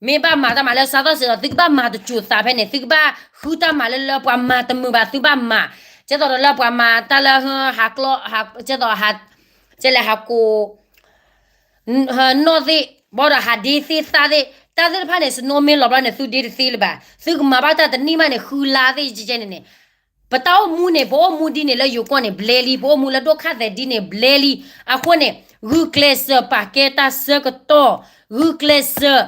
မ့ၢ်ဘၣ်မၤတၢ်မၤလၢ စးသီၣ်စဲး ဒီး သုကဘၣ်မၤတစိၤသးဖဲန့ၣ်, သုကဘၣ်ဃုတၢ်မၤလၢလၢပှၤမၤတမုာ်ဘၣ်သုဘၣ်မၤ, ကဲသိးဒီးလၢပှၤမၤတၢ်လၢဟးကျီ, ကဲသိး ကဲလဲၣ် ဟးကိး နီၣ်သ့ၣ် ဘၣ်ဒီးဟးဒ့သ့ၣ်သၣ်သ့ၣ်, တၢ်သ့ၣ်တဖၣ်န့ၣ် snow မ့ၢ်လီၤဘျီန့ၣ် သုဒ့တသ့လၢၤဘၣ်, သုကမၤဘၣ်တၢ်တနံၣ်မးန့ၣ် ဃုလါသ့ၣ်ကဲန့ၣ်န့ၣ်, ပတၢ်အိၣ်မူန့ၣ် ပအိၣ်မူဒ်န့ၣ်လၢယိၤကီၢ်န့ၣ် ဘျဲလံ, ပအိၣ်မူလၢဒိၣ်ခါသဲးဒ်န့ၣ် ဘျဲလံ, အဃိန့ၣ် ဂုာ်ကျဲးစၢးပာ်ကဲတၢ်ဆၢကတီၢ်, ဂုာ်ကျဲးစၢး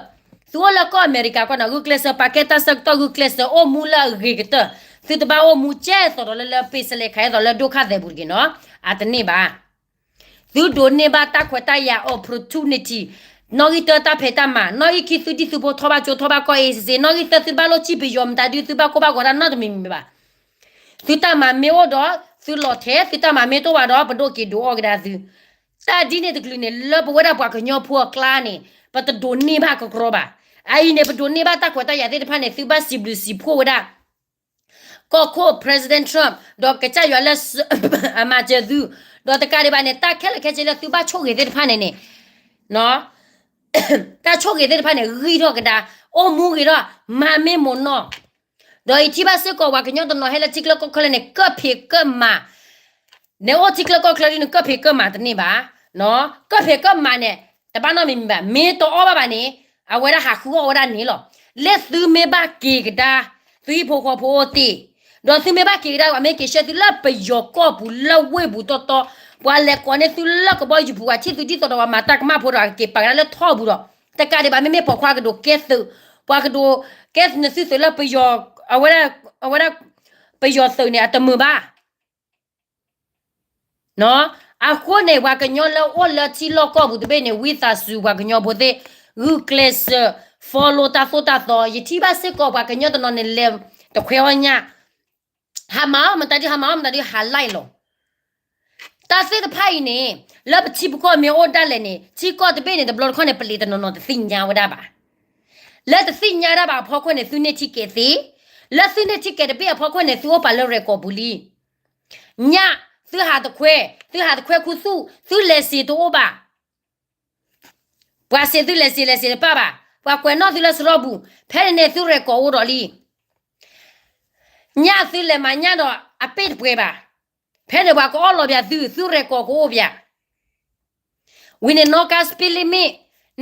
သုအိၣ်လၢကီၢ်အမဲရကၤကီၢ်န့ၣ် ဂုာ်ကျဲးစၢးပာ်ကဲတၢ်ဆၢကတီၢ်, ဂုာ်ကျဲးစၢးအိၣ်မူလၢအဂ့ၤကတၢၢ်, သုတဘၣ်အိၣ်မူကဲသိးဒီးလၢလၢပ့ၤစလဲခါအသိးလၢဒိၣ်ခါသဲးပူၤတဂ့ၤနီၤ, အတန့ၢ်ဘၣ်. သုဒိးန့ၢ်ဘၣ်တၢ်ခွဲးတၢ်ယာ် opportunity, နီၣ်ဂံၢ်တၢတၢ်ဖံးတၢ်မၤ, နီၣ်ဂံၢ်ခံသုဒံၣ်သုဖိထီၣ်ဘၣ်ကၠိထီၣ်ဘၣ်ကီၢ်အ့စ့စ့, နီၣ်ဂံၢ်သၢသုဘၣ်လိၣ်စံၣ်ပယီၤမတၤဒုးသုဘၣ်ကိၢ်ဘၣ်ဂီၤတၢ်နီတမံၤမံၤဘၣ်. သုတၢ်မၤမ့ၢ်အိၣ်ဒီး သုလီၤထဲး, သုတၢ်မၤမ့ၢ်တအိၣ်ဘၣ်ဒီး ပဒိးက့ၤဒိးအီၣ်ကဒါသု. တၢ်ဒ်န့ၣ်တကလုာ်န့ၣ် လၢပဝဲဒၣ်ပှၤကညီဖိအကျါန့ၣ် ပတဒိးန့ၢ်ဘၣ်ကကြီဘၣ်. အအံၤန့ၣ် ပဒိးန့ၢ်ဘၣ်တၢ်ခွဲးတၢ်ယာ်သ့ၣ်တဖၣ်န့ၣ် သုဘၣ်စံးဘျုးစံးဖှိၣ်ဝဲဒၣ် ကီၢ်ခိၣ် President Trump ဒီးကစၢ်ယွၤလၢ အမၤစၢၤသု, ဒီးတကးဒံးဘၣ်န့ၣ် တၢ်ခဲလၢာ်ခဲဆ့လၢသုဘၣ်ဆိၣ်ဂ့ၤသ့ၣ်တဖၣ်န့ၣ်န့ၣ် တၢ်ဆိၣ်ဂ့ၤသ့ၣ်တဖၣ်န့ၣ် ဂံၢ်ထီၣ်ကဒါ, အိၣ်မူဂ့ၤထီၣ်, မၤမ့ၢ်မိၢ်နီၢ်, ဒီးယထံၣ်ဘၣ်စ့ၢ်ကီးပှၤကညီတနီၤဟဲလၢထံချၢကီၢ်ချၢန့ၣ် ကၢၣ်ဖံးကၢၣ်မၤ, နအိၣ်ထံချၢကီၢ်ချၢဒ်န့ၣ် ကၢၣ်ဖံးကၢၣ်မၤတန့ၢ်ဘၣ်, ကၢၣ်ဖံးကၢၣ်မၤန့ၣ် တဘၣ်နီတမံၤမံၤဘၣ်, မ့ၢ်တအီၣ်ဘၣ်ဘၣ်န့ၣ် အဝဲဒၣ်ဟးဃုအီၣ်ဝဲဒၣ်န့ၣ်လီၤ. လၢသုမ့ၢ်ဘၣ်က့ၤကဒါ သုဟံၣ်ဖိဃီဖိအိၣ်တ့ၢ်, ဒီးသုမ့ၢ်ဘၣ်က့ၤကဒါ ပှၤမ့ၢ်က့ၤဆှၢသုလၢပယီၤကီၢ်ပူၤလၢဝ့ၢ်ပူၤတီတီ, ပှၤလဲၤကိးန့ၢ်သုလၢကဘီယူၤပူၤ ပှၤထံၣ်သုဒ်သိးဒီးပှၤမၤတၢ်ကမၣ်ဖိဒီး က့ၤပာ်ကဒါလၢထီပူၤဒီး, တကးဒံးဘၣ် မ့မ့ၢ်ပိာ်ခွါကဒိးကဲသုး, ပှၤကဒိးကဲနသုသုးလၢပယီၤ, အဝဲဒၣ်, အဝဲဒၣ် ပယီၤသုးန့ၣ် အတမုာ်ဘၣ် အဃိန့ၣ် ပှၤကညီလၢအိၣ်လၢထံလီၢ်ကီၢ်ပူၤတဘ့ၣ်န့ၣ် ဝံသးစူၤ ပှၤကညီဖိသ့ၣ် ဂုာ်ကျဲးစၢး follow တၢ်သိၣ်တၢ်သီ, ယထံၣ်ဘၣ်စ့ၢ်ကီးပှၤကညီတနီၤန့ၣ် လဲၤတခွဲအီၣ်ညၣ်, ဟးမၤအီၣ်မတၤဒုး ဟးမၤအီၣ်မတၤဒုး ဟး like လီၤ. တၢ်သ့ၣ်တဖၣ်အံၤန့ၣ် လၢပထံပကီၢ်မ့ၢ်အိၣ်ဒၣ်လဲာ်န့ၣ် ထံကီၢ်တဘ့ၣ်န့ၣ် တဘျီတခီၣ်န့ၣ် ပလံးတနီၤနီၤတသ့ၣ်ညါဝဲဒၣ်ဘၣ်. လၢတသ့ၣ်ညါဒၣ်ဘၣ်အဖီခိၣ်န့ၣ် သုန့ၢ်ထံကဲးသ့, လၢသုန့ၢ်ထံကဲးတဘ့ၣ်အဖီခိၣ်န့ၣ် သုအိၣ်ပာ်လၢ record ပူၤလံ. ညၣ်, သုဟးတခွဲ, သုဟးတခွဲခူသူၣ်, သုလဲၤစ့တအိၣ်ဘၣ်. ပှၤစ့သုလဲၤစ့လဲၤစ့တပၣ်ဘၣ်, ပှၤကွဲးနီၣ်သုလၢစရီပူၤ, ဖဲန့ၣ်န့ၣ် သု record အိၣ်ဒီးလံ. ညၣ်သုလဲၤမၤညၣ်ဒီးအပ့ၢ်တပှဲၤဘၣ်, ဖဲန့ၣ်ပှၤကအီၣ်လီၤပၠးသု, သု record ကအိၣ်ပၠး. ဝံၤန့ၣ် နီၣ်ကါ speed limit,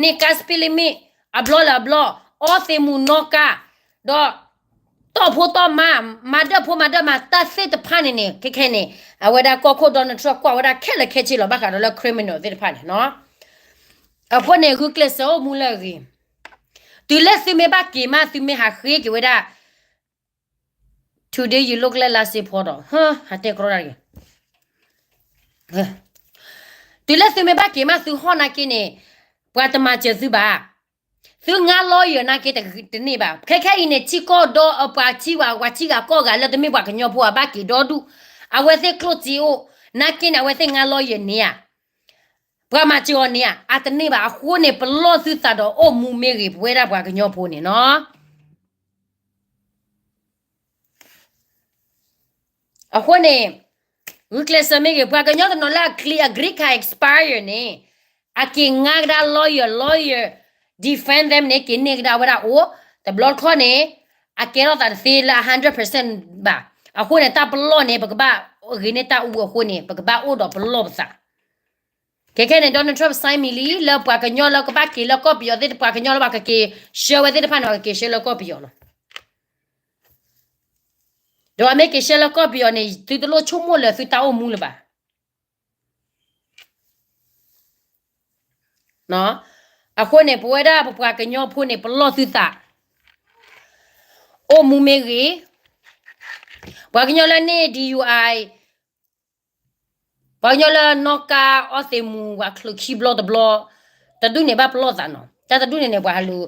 န့ၢ်ကါ speed limit, အဘျီလၢအဘျီ, အီသံးမူးနီၣ်ကါ, ဒီး တီၢ်ဖိတီၢ်မါ, မၤဒၢၣ်ဖိမၤဒၢၣ်မါတၢ်သ့ၣ်တဖၣ်န့ၣ်န့ၣ် ခဲခဲန့ၣ် အဝဲဒၣ်ကီၢ်ခိၣ် Donald Trump ကွၢ်ဝဲဒၣ်ခဲလၢာ်ခဲဆ့လီၤ ဘၣ်ဃးဒီးလၢ criminal သ့ၣ်တဖၣ်န့ၣ်နီၤ. အဃိန့ၣ် ဂုာ်ကျဲးစၢးအိၣ်မူလၢအဂ့ၤ, တုၤလၢသုမ့ၢ်ဘၣ်က့ၤမး သုမ့ၢ်ဟးဃ့က့ၤဝဲဒၣ် today you look like လါစ့ဖီဒီး ဟၢ ဟးတဲကြီတၢ်တဂ့ၤ တုၤလၢသုမ့ၢ်ဘၣ်က့ၤမး သုဟီၣ်နာ်က့န့ၣ် ပှၤတမၤစၢၤသုဘၣ်. သုငါ lawyer နာ်က့တန့ၢ်ဘၣ်. ခဲခဲအံၤန့ၣ် ထံကီၢ်ဒီးအပှၤထံဝဲ ပှၤထံဂၤကီၢ်ဂၤလၢတမ့ၢ်ပှၤကညီဖိအဘၣ်က့ၤဒီဒူၣ်, အဝဲသ့ၣ်ကျိၣ်စ့အိၣ်, နာ်က့န့ၣ် အဝဲသ့ၣ်ငါ lawyer န့ၣ်ဧါ, ပှၤမၤစၢၤအီၤန့ၣ်ဧါ, အတန့ၢ်ဘၣ်. အဃိန့ၣ် ပလီၢ်သုသးဒီးအိၣ်မူမ့ၢ်ဂ့ၤ ပဝဲဒၣ်ပှၤကညီဖိန့ၣ်နီၤ. အဃိန့ၣ် ဂုာ်ကျဲးစၢးမ့ၢ်ဂ့ၤ ပှၤကညီတနီၤလၢအ green card expire န့ၣ် အက့ၤငါကဒါ lawyer, lawyer defend them န့ၣ် က့ၤန့ၢ်ကဒါဝဲဒၣ်အိၣ်, တဘျီတခီၣ်န့ၣ် အကဲထီၣ်သးတသ့လၢ hundred percent ဘၣ်. အဃိန့ၣ် တၢ်ပလီၢ်န့ၣ် ပကဘၣ်ဂ့ၤန့ၢ်တၢ်အူအဃိန့ၣ် ပကဘၣ်အိၣ်ဒီးပလီၢ်ပသး. ခဲခဲန့ၣ် Donald Trump sign မံၤလံ လၢပှၤကညီလၢကဘၣ်က့ၤလၢကီၢ်ပယီၤသ့ၣ်တဖၣ် ပှၤကညီလၢပှၤကက့ၤဆှၢဝဲသ့ၣ်တဖၣ်န့ၣ် ပှၤကက့ၤဆှၢလၢကီၢ်ပယီၤလီၤ. ဒီးအမ့ၢ်က့ၤဆှၢလၢကီၢ်ပယီၤန့ၣ် သုတလိၣ်ဆိကမိၣ်လၢသုတၢ်အိၣ်မူလၢၤဘၣ်. အဃိန့ၣ် ပဝဲဒၣ်ပပှၤကညီဖိန့ၣ် ပလီၢ်သုသး အိၣ်မူမ့ၢ်ဂ့ၤ, ပှၤကညီလၢန့ၢ် D U I, ပှၤကညီလၢနီၣ်ကါအီသံးမူၤ ပှၤချုးခံဘျီတဘျီ, တဒူၣ်န့ၣ်ဘၣ်ပလီၢ်သးနီၤ. တၢ်တဒူၣ်န့ၣ်န့ၣ် ပှၤဟးလူၤ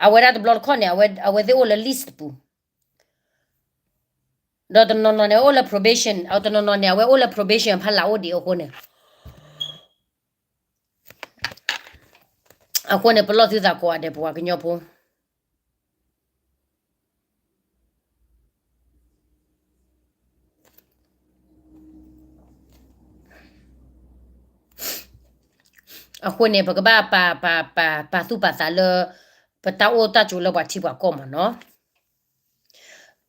အဝဲဒၣ်တဘျီတခီၣ်န့ၣ် အဝဲသ့ၣ်အိၣ်လၢ list တပူၤ ဒီးတနီၤနီၤန့ၣ် အိၣ်လၢ probation, တနီၤနီၤန့ၣ် အဝဲအိၣ်လၢ probation ဖးလၢ်အိၣ်ဒံးအဃိန့ၣ်, အဃိန့ၣ် ပလီၢ်သုသးကိးဂၤဒဲး ပပှၤကညီဖိ အဃိန့ၣ် ပကဘၣ်ပာ် ပာ် ပာ်သူၣ်ပာ်သးလၢ ပတၢ်အိၣ်တၢ်ဆိးလၢပှၤထံပှၤကီၢ်မးနီၤ.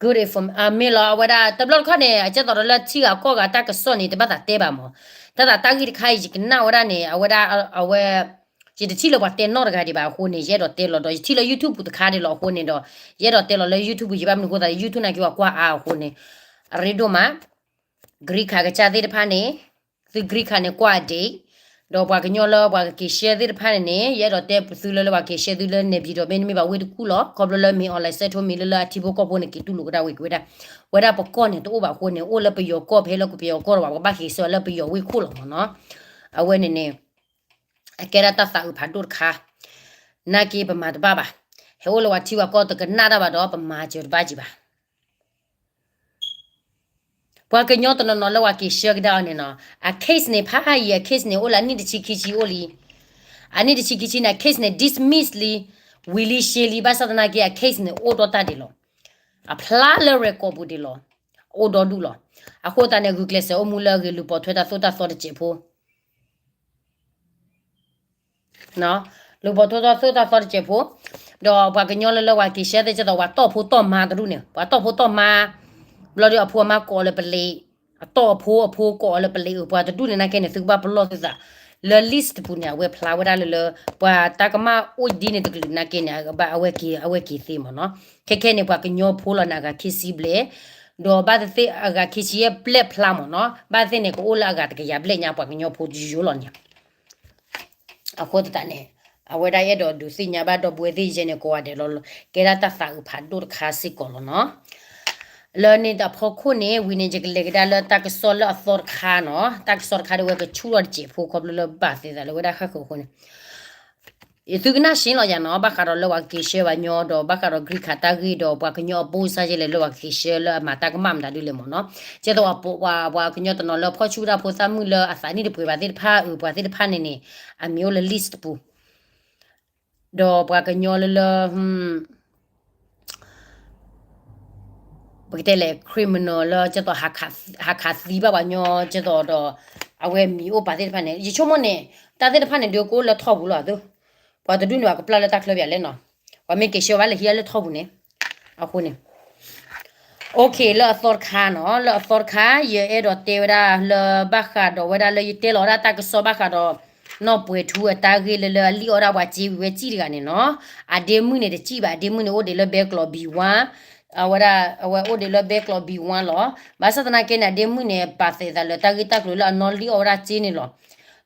Good inform, မ့ၢ်လီၤ အဝဲဒၣ် တဘျီတခီၣ်န့ၣ် အကဲသိးဒီးလၢထံဂၤကီၢ်ဂၤတၢ်ကစီၣ်န့ၣ် တဘၣ်သးတဲဘၣ်မး. တၢ်သးတၢ်ဂ့ၢ်တခါအံၤ ယကနၣ်ဝဲဒၣ်န့ၣ် အဝဲဒၣ် အဝဲ ယတထံၣ်လၢပှၤတဲနီတဂၤဒံးဘၣ်အဃိန့ၣ် ယအဲၣ်ဒိးတဲလီၤဒီး ယထံၣ်လၢ YouTube တခါဒံးလီၤအဃိန့ၣ်ဒီး ယအဲၣ်ဒိးတဲလီၤလၢ YouTube ယဘၣ်မနုၤအဃိသတး YouTube နာ်က့ပှၤကွၢ်အါအဃိန့ၣ် အရ့ဒိၣ်မး green card ကစၢ်သ့ၣ်တဖၣ်န့ၣ် သု green card န့ၣ် ကွၢ်အဒ့ၣ်, ဒီးပှၤကညီလၢပှၤကက့ၤဆှၢသ့ၣ်တဖၣ်န့ၣ်န့ၣ် ယအဲၣ်ဒိးတဲပသုလၢ လၢပှၤက့ၤဆှၢသုလၢ နေပြည်တော် မ့တမ့ၢ်ဘၣ်ဝ့ၢ်တကူၣ်လီၤ. ခီဖျိလၢမ့ၢ် online စဲးထိမ့ၢ်လၢလၢအထံဖိကီၢ်ဖိန့ၣ် က့ၤတူၢ်လိာ်ကဒါဝဲက့ၤဝဲဒၣ်, ဝဲဒၣ်ပကီၢ်န့ၣ် တအိၣ်ဘၣ်အဃိန့ၣ် အိၣ်လၢပယီၤကီၢ် ဖဲလၢပယီၤကီၢ်တဘၣ် ပကဘၣ်က့ၤဆှၢလၢပယီၤဝ့ၢ်ခိၣ်လီၤမးနီၤ. အဝဲန့ၣ်န့ၣ် အကဲဒၣ်တၢ်သးအုးဖးဒိၣ်တခါ, နာ်က့ပမၤတဘၣ်ဘၣ်, ဟဲအိၣ်လၢပှၤထံပှၤကီၢ်တကနၣ်တၢ်ဘၣ်ဒီး ပမၤစၢၤတဘၣ်ကံဘၣ် ပှၤကညီတနီၤနီၤလၢပှၤက့ၤဆှၢကဒါအီၤန့ၣ်နီၤ, အ case န့ၣ် ဖးယံာ်အ case န့ၣ် အိၣ်လၢအနံၣ်တဆံခံဆံအိၣ်လံ. အနံၣ်တဆံခံဆံန့ၣ် အ case န့ၣ် dismiss လံ, ဝံၤလံရှဲလံ, ဘၣ်ဆၣ်သနာ်က့ အ case န့ၣ် အိၣ်ဒီးတၢ်ဒံးလီၤ. အဖျါလၢ record ပူၤဒံးလီၤ. အိၣ်ဒီဒူၣ်လီၤ. အဃိသတးန့ၣ် ဂုာ်ကျဲးစၢးအိၣ်မူလၢအဂ့ၤ လူၤပိာ်ထွဲတၢ်သိၣ်တၢ်သီတစဲးဖိ လူၤပိာ်ထွဲတၢ်သိၣ်တၢ်သီတစဲးဖိ, ဒီးပှၤကညီလၢလၢပှၤက့ၤဆှၢသ့ၣ်ကသိး ပှၤတီၢ်ဖိတီၢ်မါတဒူၣ်န့ၣ် ပှၤတီၢ်ဖိတီၢ်မါ, ဘျီဒီးအဖိအမါကိးအီၤလၢပလံၤ, အတီၢ်အဖိအဖိကိးအီၤလၢပလံၤအုး ပှၤတဒူၣ်န့ၣ်နာ်က့န့ၣ် သုကဘၣ်ပလီၢ်သုသး, လၢ list တပူၤန့ၣ် အဝဲဖျါဝဲဒၣ်လၢလၢ ပှၤတၢ်ကမၣ်အိၣ်ဒ်န့ၣ်တကလုာ်နာ်က့န့ၣ် အဝဲက့ၤ အဝဲက့ၤသ့မ့ၢ်နီၤ. ခဲခဲန့ၣ် ပှၤကညီဖိလီၤန့ၣ် အဂၤခံဆံဘျဲၣ်, ဒီးဘၣ်သ့ၣ်သ့ၣ်အဂၤခံဆံယဲၢ်ဘျဲၣ်ဖျါမ့ၢ်နီၤ, ဘၣ်သ့ၣ်န့ၣ် ကအိၣ်လၢအဂၤတကယၤဘျဲၣ်ညါ ပှၤကညီဖိယိယိလီၤန့ၣ် အဃိသတးန့ၣ် အဝဲဒၣ်အဲၣ်ဒိးဒုးသ့ၣ်ညါဘၣ်ဒီပုၢ်ဝဲၢ်သ့ၣ်ယဲန့ၣ် ကိးဂၤဒဲးလီၤ, ကဲဒၣ်တၢ်သးအုးဖးဒိၣ်တခါစ့ၢ်ကီးလီၤနီၤ. လၢန့ၣ်တၢ်ဖီခိၣ်န့ၣ် ဝံၤန့ၣ် ယကလဲၤကဒါလၢတၢ်ကစီၣ်လၢအသီတခါနီၤ, တၢ်ကစီၣ်တခါဒ်ဝဲကဆူၣ်ထီၣ်တစဲးဖိ ခီဖျိလၢဘၣ်သ့ၣ်သးလၢဝဲဒၣ်ဃၣ်ဃၢၤအဃိန့ၣ် သုကနၣ်ရှ့လီၤယၤနီၤ, ဘၣ်ဃးဒီးလၢပှၤကက့ၤဆှၢပှၤကညီဒီး ဘၣ်ဃးဒီး green card တၢ်ဂ့ၢ်ဒီး ပှၤကညီအဘိစၢ်ယဲလဲၣ်လၢပှၤကက့ၤဆှၢလၢအမၤတၢ်ကမၣ်မတၤဒ်လဲၣ်မ့ၢ်နီၤ, ကဲသိးပှၤ ပှၤကညီတနီၤလၢဖီၣ်ဆူၣ်တၢ်ဖိသၣ်မုၣ်လၢအသးနံၣ်တပှဲၤဘၣ်သ့ၣ်တဖၣ်အုး ပှၤသ့ၣ်တဖၣ်န့ၣ်န့ၣ် အမံၤအိၣ်လၢ list တပူၤ ဒီးပှၤကညီလၢလၢ ပကတဲလဲၣ် criminal လၢကဲသိး ဟးခးသံဘၣ်ပှၤကညီကဲသိးဒီး အဝဲမံၤအိၣ်ပာ်သ့ၣ်တဖၣ်န့ၣ် ယဆိကမိၣ်န့ၣ် တၢ်သ့ၣ်တဖၣ်န့ၣ် ဒုးကအိၣ်လၢထီၣ်ပူၤလီၤ. ပှၤတဒူၣ်န့ၣ် ပှၤကပျၢ်လၢတၢ်ချၢပၠးလဲၣ်နီၤ, ပှၤမ့ၢ်က့ၤဆှၢဘၣ်လၢဟံးလၢထီၣ်ပူၤန့ၣ် အဃိန့ၣ် OK လၢအသီတခါနီၤ, လၢအသီတခါ ယအဲၣ်ဒိးတဲဝဲဒၣ်လၢဘၣ်ဃးဒီးဝဲဒၣ်လၢယတဲလီၤဝဲဒၣ်တၢ်ကစီၣ်ဘၣ်ဃးဒီး နီၢ်ပှဲၤထူအတၢ်ဂ့ၢ်လၢလၢအလံၣ်အီၣ်ဒၣ်ပှၤစ့ဝံၤဝဲစံၣ်တဂၤန့ၣ်နီၤ, အဒ့မုၣ်န့ၣ်တစံၣ်ဘၣ်, အဒ့မုၣ်န့ၣ်အိၣ်ဒံးလၢဘဲကျိး ဘံဝါ အဝဲဒၣ် အဝဲအိၣ်ဒံးလၢဘဲကျိး ဘီဝါ လီၤ. ဘၣ်ဆၣ်သနာ်က့န့ၣ် အဒ့မုၣ်န့ၣ် ပာ်သးသးလၢတၢ်ဂ့ၢ်တၢ်ကျိၤလၢအနီၣ်လံၣ်အီၣ်ဝဲဒၣ်စ့န့ၣ်လီၤ.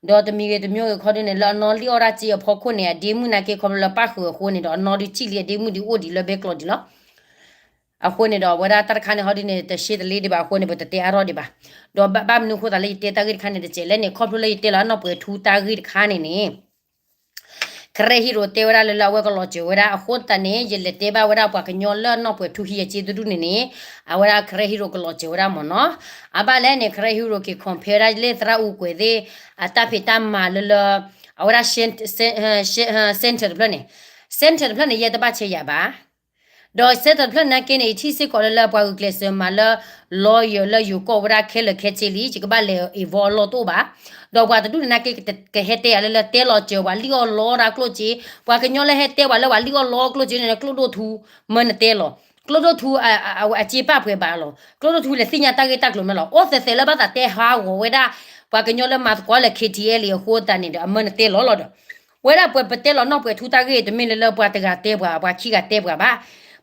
ဒီးတမံၤဂ့ၤတမံၤဂ့ၤခီဒုန့ၣ် လၢအနီၣ်လံၣ်အီၣ်ဝဲဒၣ်စ့အဖီခိၣ်န့ၣ် အဒ့မုၣ်နာ်က့ခီဖျိလၢပၣ်ဃုာ်အဃိန့ၣ်ဒီး အနီၣ်ဒုစံၣ်လံ အဒ့မုၣ်ဒုအိၣ်ဒံးလၢဘဲကျိးဒံးလီၤ. အဃိန့ၣ်ဒီး အဝဲဒၣ်တၢ်တခါန့ၣ် ဟီဒုန့ၣ် တရှဲတလ့ဒံးဘၣ်အဃိန့ၣ် ပတတဲအါထီၣ်ဒံးဘၣ်. ဒီးဘၣ်မနုၤအဃိသးလၢယတဲတၢ်ဂ့ၢ်တခါန့ၣ် တစဲးလဲၣ်န့ၣ် ခီဖျိလၢယတဲလီၤနီၢ်ပှဲၤထူတၢ်ဂ့ၢ်တခါန့ၣ်န့ၣ် ကရၢဟံရိၤတဲဝဲဒၣ်လၢ လၢအဝဲကလီၤစၢၤဝဲဒၣ်အဃိသတးန့ၣ် ယလဲၤတဲဘၣ်ဝဲဒၣ်ပှၤကညီလၢနီၢ်ပှဲၤထူဟံၣ်အစ့တဒူၣ်န့ၣ်န့ၣ် အဝဲဒၣ်ကရၢဟံရိၤကလီၤစၢၤဝဲဒၣ်မ့ၢ်နီၤ. အဘၣ်လဲၣ်န့ၣ် ကရၢဟံရိၤက့ၤ compare ဝဲဒၣ်လၢသရၣ်အူကွဲၤသ့ၣ် အတၢ်ဖံးတၢ်မၤလၢလၢ အဝဲဒၣ် center တဖျၢၣ်န့ၣ်, center တဖျၢၣ်န့ၣ် ယဲတဘၣ်ဆဲးယၤဘၣ်. ဒီး center တဖျၢၣ်နာ်က့န့ၣ် ယထံၣ်စ့ၢ်ကီးလၢလၢပှၤဂုာ်ကျဲးစၢးမၤလၢ lawyer လၢယိၤကီၢ်ဝဲဒၣ်ခဲလၢာ်ခဲဆ့လံ ယကဘၣ်လဲၤ involve အလီၢ်တအိၣ်ဘၣ်. ဒီးပှၤတဒူၣ်န့ၣ်နာ်က့ ကဟဲတဲယၤလၢလၢတဲလီၤစၢၤပှၤလံၣ်အီၣ်လီတၢ်ကျိၣ်စ့, ပှၤကညီလၢဟဲတဲပှၤလၢပှၤလံၣ်အီၣ်လီကျိၣ်စ့န့ၣ် ကျိၣ်ဒိၣ်ထူ မၢနတဲလီၤ. ကျိၣ်ဒိၣ်ထူ အစ့ပာ်ပှဲၤဘၣ်လီၤ. ကျိၣ်ဒိၣ်ထူလဲၤသ့ၣ်ညါတၢ်ဂ့ၢ်တၢ်ကျိၤမးလီၤ. အိၣ်သဲးသဲးလၢဘၣ်သးတဲဟးဂီၤဝဲဒၣ် ပှၤကညီလၢမၤသကိးလၢ K T L အဃိသတးန့ၣ်ဒီး အမၢနတဲလီၤလီၤဒီး ဝဲဒၣ်ပှၤပတဲလီၤနီၢ်ပှဲၤထူတၢ်ဂ့ၢ် တမ့ၢ်လၢလၢပှၤတဂၤတဲပှၤ ပှၤခံဂၤတဲပှၤဘၣ်.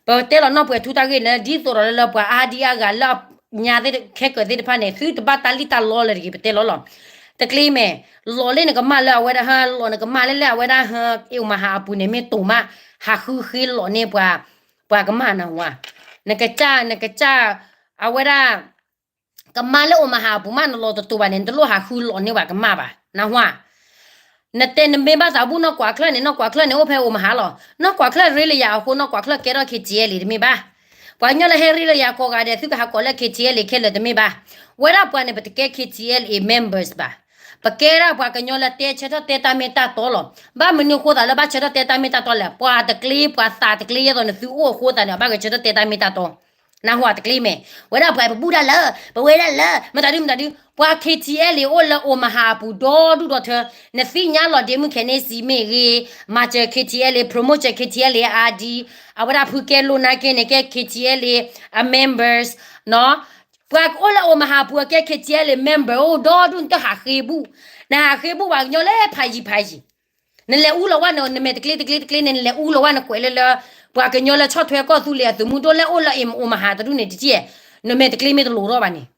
ပတဲလီၤနီၢ်ပှဲၤထူတၢ်ဂ့ၢ်န့ၣ် ဒ်သိးဒီးလၢလၢပှၤအါဒံအါဂၤလၢညါသ့ၣ်ခဲကၢၤသ့ၣ်တဖၣ်န့ၣ် သုတဘၣ်တၢ်လံၣ်တၢ်လီလၢၤတဂ့ၤ ပတဲလီၤလီၤ. တကျ့မဲာ် လီၤလၢနကမၣ်လၢအဝဲဒၣ်ဟါ လီၤနကမၣ်လၢလၢအဝဲဒၣ်ဟါ အ့ၣ်မဟါအပူၤန့ၣ် မ့ၢ်တိာ်မး ဟးဃုဃ့လီၤန့ၢ်ပှၤ ပှၤကမၣ်နဟါ. နကစၢ် နကစၢ် အဝဲဒၣ် ကမၣ်လၢအိၣ်မဟါအပူၤမး နလီၤတတိာ်ဘၣ်န့ၣ် နတလိၣ်ဟးဃုလီၤန့ၢ်ပှၤကမၣ်ဘၣ် နဟါ. နတဲနမ့ၢ်ဘၣ်သးဘူၣ်နီၢ်ကွၢ်ချၢၣ်န့ၣ် နီၢ်ကွၢ်ချၢၣ်န့ၣ် အိၣ်ဖဲအိၣ်မဟါလီၤ. နီၢ်ကွၢ်ချၢၣ်ရ့လၢယၤအဃိ နီၢ်ကွၢ်ချၢၣ်ကဲထီၣ် K T L တမ့ၢ်ဘၣ်. ပှၤကညီလၢဟဲရ့လၢယၤကိးဂၤဒဲး သုကဟးကိးလၢ K T L ခဲလၢာ်တမ့ၢ်ဘၣ်. ဝဲဒၣ်ပှၤန့ၣ် ပတကဲ K T L A members ဘၣ်. ပကဲဒၣ်ပှၤကညီလၢတဲဆၢထၢၣ်တဲတၢ်မ့ၢ်တၢ်တီလီၤ. ဘၣ်မနုၤအဃိသးလၢဘၣ်ဆၢထၢၣ်တဲတၢ်မ့ၢ်တၢ်တီလဲၣ်. ပှၤတကျ့ ပှၤသးတကျ့ ယဲသိးနသုအိၣ်အဃိသတးန့ၣ် အဘၣ်ဂဲၤဆၢထၢၣ်တဲတၢ်မ့ၢ်တၢ်တီ နဟါတကျ့မဲာ်. ဝဲဒၣ်ပှၤပဘူၣ်ဒၣ်လၢ ပဝဲဒၣ်လၢ မတၤဒုမတၤဒု ပှၤ K T L အိၣ်လၢအိၣ်မဟါအပူၤဒီဒူၣ်ဒီထၢ. နသ့ၣ်ညါလီၤ ဒ့မုၣ်ခဲန့ၣ် စံးမ့ၢ်ဂ့ၤ မၤစၢၤ K T L promote စၢၤ K T L အါဒံ အဝဲဒၣ်ဖုကဲလိာ်နာ်က့န့ၣ် ကဲ K T L အ members နီၤ. ပှၤအိၣ်လၢအိၣ်မဟါအပူၤအကဲ K T L member အိၣ်ဒီဒူၣ် နတဟးဃ့ဘူၣ်. နဟးဃ့ဘူၣ်ပှၤကညီလၢဖးယံၤဖးယံၤ နလဲၤအူလီၤဝဲန့ၣ် နမဲာ်တကျ့တကျ့တကျ့န့ၣ် နလဲၤအူလီၤဝဲနကွဲးလၢလၢ ပှၤကညီလၢဆီၣ်ထွဲကီၢ်သူလ့ၤအသုးမုၢ်ဒိၣ်လၢအိၣ်လၢအိၣ်မဟါတဒူၣ်န့ၣ်တက့ၢ်. နမဲာ်တကျ့မ့ၢ်တလိၤထီၣ်ဘၣ်န့ၣ်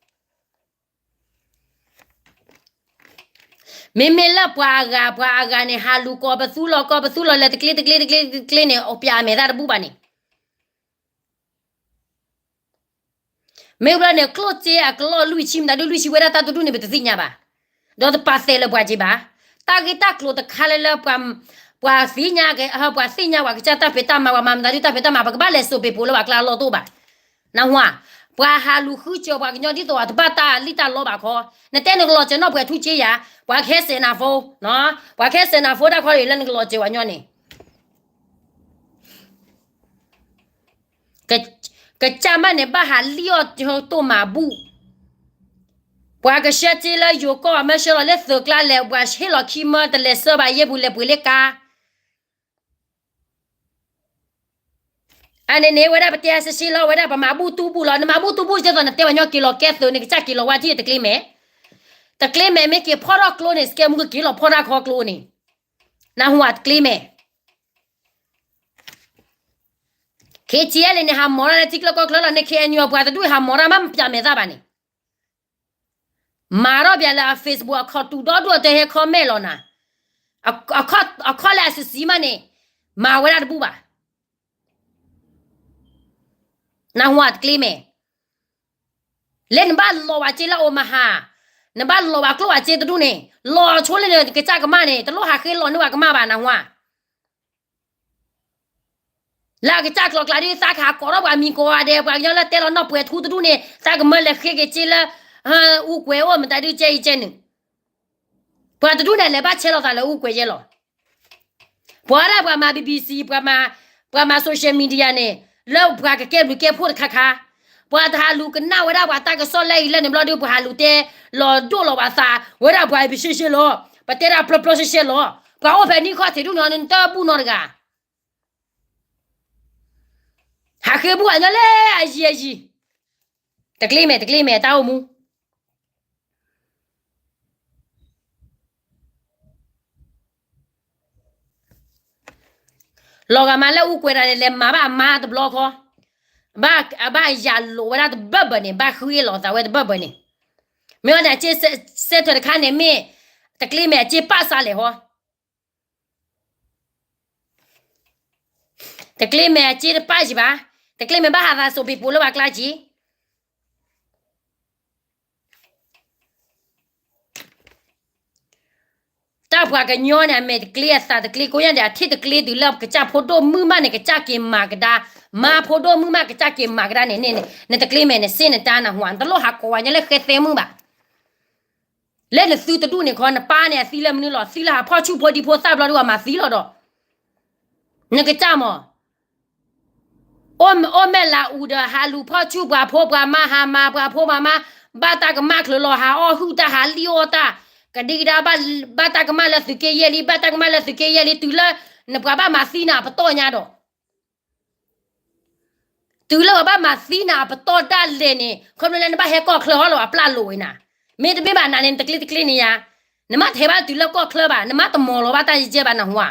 မ့မ့ၢ်လၢပှၤအဂၤ ပှၤအဂၤန့ၣ် ဟးလူၤကိးပသူလီၤ ကိးပသူလီၤ လဲၤတကျ့တကျ့တကျ့တကျ့န့ၣ် အပျးအမဲာ်သၣ်တဘူၣ်ဘၣ်န့ၣ် မ့ၢ်ဘျီန့ၣ် ကျိၣ်စ့အကလီၢ်လွံၢ်ဆံ မတၤဒုလွံၢ်ဆံဝဲဒၣ်တၢ်တဒူၣ်န့ၣ် ပတသ့ၣ်ညါဘၣ်. ဒီးတပာ်သဲးလၢပှၤက့ၤဘၣ်. တၢ်ဂ့ၢ်တၢ်ကျိၤတခါလၢလၢ ပှၤသ့ၣ်ညါ ပှၤသ့ၣ်ညါပှၤကစၢ်တၢ်ဖံးတၢ်မၤ ပှၤမၤမတၤဒုတၢ်ဖံးတၢ်မၤ ပကဘၣ်လဲၤစိာ်ပ့ၤပိာ်လၢပှၤကျါအလီၢ်တအိၣ်ဘၣ်. နဟါ ပှၤဟးလူၤဃုစၢၤပှၤကညီဒ်သိးအတဘၣ်တၢ်လံၣ်တၢ်လီဘၣ်ခီ, နတဲနကလီၤစၢၤနီၢ်ပှဲၤထူက့ယၤ, ပှၤကဟဲစဲးနၤဖိ, ပှၤကဟဲစဲးနၤဖိတၢ်ခီလၢနကလီၤစၢၤပှၤညီန့ၣ် ကစၢ်မးန့ၣ် ဘၣ်ဟးလံၣ်အီၣ်တိၢ်မၤဘူၣ်, ပှၤကဆှၢစ့လၢယိၤကီၢ် မၢဆှၢလီၤလၢသုးကျါလဲၣ်, ပှၤဟ့ၣ်လီၤခံမၢတလဲၤဆှၢဘၣ်ယဲၢ်ပူၤ လဲၤပှ့ၤလၢကါ အန့ၣ်န့ၣ် ဝဲဒၣ်ပတဲအစ့စ့လီၤ, ဝဲဒၣ်ပမၤဘူၣ်တူၢ်ဘူၣ်လီၤ, နမၤဘူၣ်တူၢ်ဘူၣ်ဒ်သိးနတဲပှၤညီက့ၤလီၤကဲသုးန့ၣ် ကစၢ်က့ၤလီၤဝဲထံၣ်တကျ့မဲာ်, တကျ့မဲာ်မ့ၢ်က့ၤဖီၣ်ထီၣ်ကျိန့ၣ် စကဲမူကက့ၤလီၤဖီၣ်တၢ်ခီကျိန့ၣ်, နဟူတကျ့မဲာ် ခ့ထံအဲလ့ၣ်န့ၣ် ဟးမီၤတၢ်လၢထံချၢကီၢ်ချၢလီၤ, နခ့အညိပှၤတဒူၣ်ဟးမီၤတၢ်မး မပျးမဲာ်သၣ်ဘၣ်န့ၣ်, မၤထီၣ်ပျးလၢအ Facebook အခီၣ်တူာ်ဒီဒူၣ်အတဟဲ comment လီၤနၤ, အခီၣ်လၢအစံးစံးမးန့ၣ်, မၤဝဲဒၣ်တဘူၣ်ဘၣ်. နဟူတကျ့မဲာ်, လၢနဘၣ်လီၤဝဲစ့လၢအိၣ်မဟါ, နဘၣ်လီၤဝဲကျိၣ်ဝဲစ့တဒူၣ်န့ၣ်, လီၤဆိလၢနကစၢ်ကမၣ်န့ၣ်, တလိၣ်ဟးဃ့လီၤန့ၢ်ဝဲကမၣ်ဘၣ် နဟူဧါ. လၢအကစၢ်ကျိၤကျါဒ် သးကဟးကိးထီၣ်ပှၤမံၤကိးဂၤဒဲး, ပှၤကညီလၢတဲလီၤနီၢ်ပှဲၤထူတဒူၣ်န့ၣ် သးကမၢလဲၤဃ့က့ၤစ့လၢ အူကွဲၤအိၣ်မတၤဒုကဲအံၤကဲနုာ်, ပှၤတဒူၣ်န့ၣ် လဲၤဘၣ်ဆဲးလီၤသးလၢအူကွဲၤယဲလီၤ. ပှၤဒၣ်ပှၤမၤ B B C ပှၤမၤ ပှၤမၤ social media န့ၣ်, လၢပှၤကကဲဘျုးကဲဖှိၣ်တခါခါ, ပှၤတဟးလူၤကနၣ်ဝဲဒၣ်ပှၤတၢ်ကစီၣ်လၢအံၤလၢန့ၣ်ဘျီဒု ပှၤဟးလူၤတဲလီၤဒိၣ်လီၤပှၤသး, ဝဲဒၣ်ပှၤအံၤပရှဲရှဲလီၤ, ပတဲဒၣ်ပျီပျီရှဲရှဲလီၤ, ပှၤအိၣ်ဖဲနံၣ်ခီၣ်ထံးဒူၣ်န့ၣ် နတဘူၣ်နီတဂၤ ဟးဃ့ဘူၣ်အညီလၢအယံၤအယံၤ, တကျ့မဲာ် တကျ့မဲာ်တၢ်အိၣ်မူ လီၤဂာ်မးလၢအူကွဲၤတၢ်န့ၣ် လဲၤမၤဘၣ်အမါတဘျီခီ, ဘၣ်, အဘၣ်ယၤလိာ်ဝဲဒၣ်တဘၢၣ်ဘၢၣ်န့ၣ်, ဘၣ်ဃုအ့ၣ်လိာ်သးဝဲတဘၢၣ်ဘၢၣ်န့ၣ်, မ့ၢ်ဝဲန့ၣ် အစ့စဲထၢၣ်တခါန့ၣ်မ့ၢ်, တကျ့မဲာ်အစ့ပာ်စးလဲၣ်ဟီ, တကျ့မဲာ်အစ့တပာ်ယံၤဘၣ်, တကျ့မဲာ်ဘၣ်ဟးသးစိာ်ပ့ၤပိာ်လၢပှၤကျါက့ၤ တၢ်ပှၤကညီန့ၣ် အမဲာ်တကျ့အသးတကျ့ကိးညါဒီး အထံၣ်တကျ့တုၤလၢကစၢ်ဖိဒိၣ်မုၣ်မးန့ၣ် ကစၢ်က့ၤမၤကဒါ, မါဖိဒိၣ်မုၣ်မးကစၢ်က့ၤမၤကဒါန့ၣ်န့ၣ် နတကျ့မဲာ်နစ့နတၢ်နဟူဧါ, နတလိၣ်ဟးကိးဝဲညါလၢဃဲသဲမုၣ်ဘၣ်. လၢနသုတဒူၣ်န့ၣ်ခီ နပၢ်န့ၣ်အသံလၢမနုၤလီၤ, သံလၢဟးဖီၣ်ဆူၣ်ဖိဒံဖိသၣ်ဘျီဒုးအီၤမၤသံလီၤဒီး, နကစၢ်မး အိၣ်မဲာ်လၤအူဒီး ဟးလူၤဖီၣ်ဆူၣ်ပှၤဖိပှၤမါ, ဟးမၤပှၤဖိပှၤမါ, ဘၣ်တၢ်ကမၣ်ချၢလီၤ, ဟးအီၣ်ဟုၣ်တၢ်, ဟးလံၣ်အီၣ်တၢ်, ကဒံကဒါ, ဘၣ်တၢ်ကမၣ်လၢသုးက့ယဲၢ်လံ, ဘၣ်တၢ်ကမၣ်လၢသုးက့ယဲၢ်လံ, တုၤလၢနပှၤဘၣ်မၤသံနၤအပတီၢ်ညါဒီး, တုၤလၢပှၤဘၣ်မၤသံနၤအပတီၢ်ဒၣ်လဲာ်န့ၣ် ခီဖျိလၢနဘၣ်ဟဲကီၢ်ချၢအီၤလီၤ အပျၢ်လိာ်ဝဲနၤ, မ့တမ့ၢ်ဘၣ်နၤန့ၣ် နတကျ့တကျ့န့ၣ်ယါ, နမ့ၢ်တဟဲဘၣ်တုၤလၢကီၢ်ချၢဘၣ်, နမ့ၢ်တမီၤလီၤဘၣ်တၢ်ယကဲဘၣ်နဟူဧါ.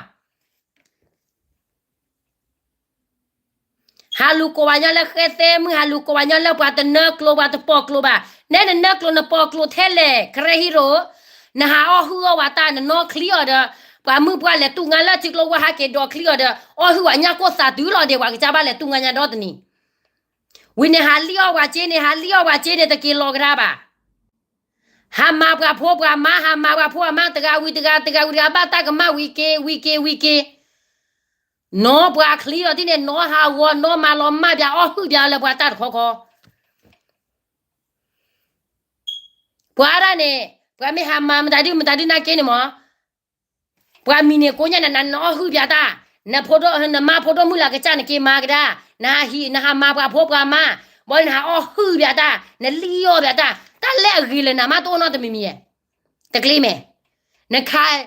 ဟးလူၤကိးပှၤညီလၢဃဲသဲမုၣ်, ဟးလူၤကိးပှၤညီလၢပှၤတနၢကျိၤပှၤတပိာ်ကျိၤဘၣ်, နဲနနၢကျိၤနပိာ်ကျိၤထဲလဲၣ်, ကရဲဟံရိၤ, နဟးအီၣ်ဟုၣ်အီၣ်ဝဲတၢ်, နနီၣ်ချံအီၤဒီး, ပှၤမုၣ်ပှၢ်လဲၤတူၢ်ငါလၢထံကျိဝါဟးက့ၤဒိးချံအီၤဒီး အီၣ်ဟုၣ်ဝဲညၣ်ကိၢ်သးတုၤလီၤဒီး ပှၤကစၢ်ဘၣ်လဲၤတူၢ်ငါညါဒီတနံၤ, ဝံၤန့ၣ်ဟးလံၣ်အီၣ်ပှၤစ့န့ၣ်, ဟးလံၣ်အီၣ်ပှၤစ့န့ၣ် တက့ၤလီၤကဒါဘၣ်. ဟးမၤပှၤဖိပှၤမါ, ဟးမၤပှၤဖိပှၤမါ, တဂၤဝံၤတဂၤ, တဂၤဝံၤတဂၤဘၣ်တၢ်ကမၣ်ဝံၤက့ၤဝံၤက့ၤဝံၤက့ၤ, နီၢ်ပှၤချံအီၤဒ်န့ၣ်, နီၢ်ဟးဂီၤ, နီၢ်မၤလီၤမၢ်ပှၤ, အီၣ်ဟုၣ်ပှၤလၢပှၤတၢ်တခီခီ ပှၤဒၣ်န့ၣ် ပှၤမ့ၢ်ဟးမၤမတၤဒုမတၤဒုနာ်က့န့ၣ်မး, ပှၤမံၤန့ၣ်ကိးညါနၤ, နအီၣ်ဟုၣ်ပှၤတၢ်, နဖိဒိၣ်, နမါဖိဒိၣ်မုၣ်လၢကစၢ်နက့ၤမၤကဒါ, နဟးဟံး, နဟးမၤပှၤဖိပှၤမါ, ဘီန့ၣ်နဟးအီၣ်ဟုၣ်ပှၤတၢ်, နလံၣ်အီၣ်ပှၤတၢ်, တၢ်လၢအဂ့ၤလၢနၤမးတအိၣ်နီတမံၤမံၤဧါ. တကျ့မဲာ်, နခး,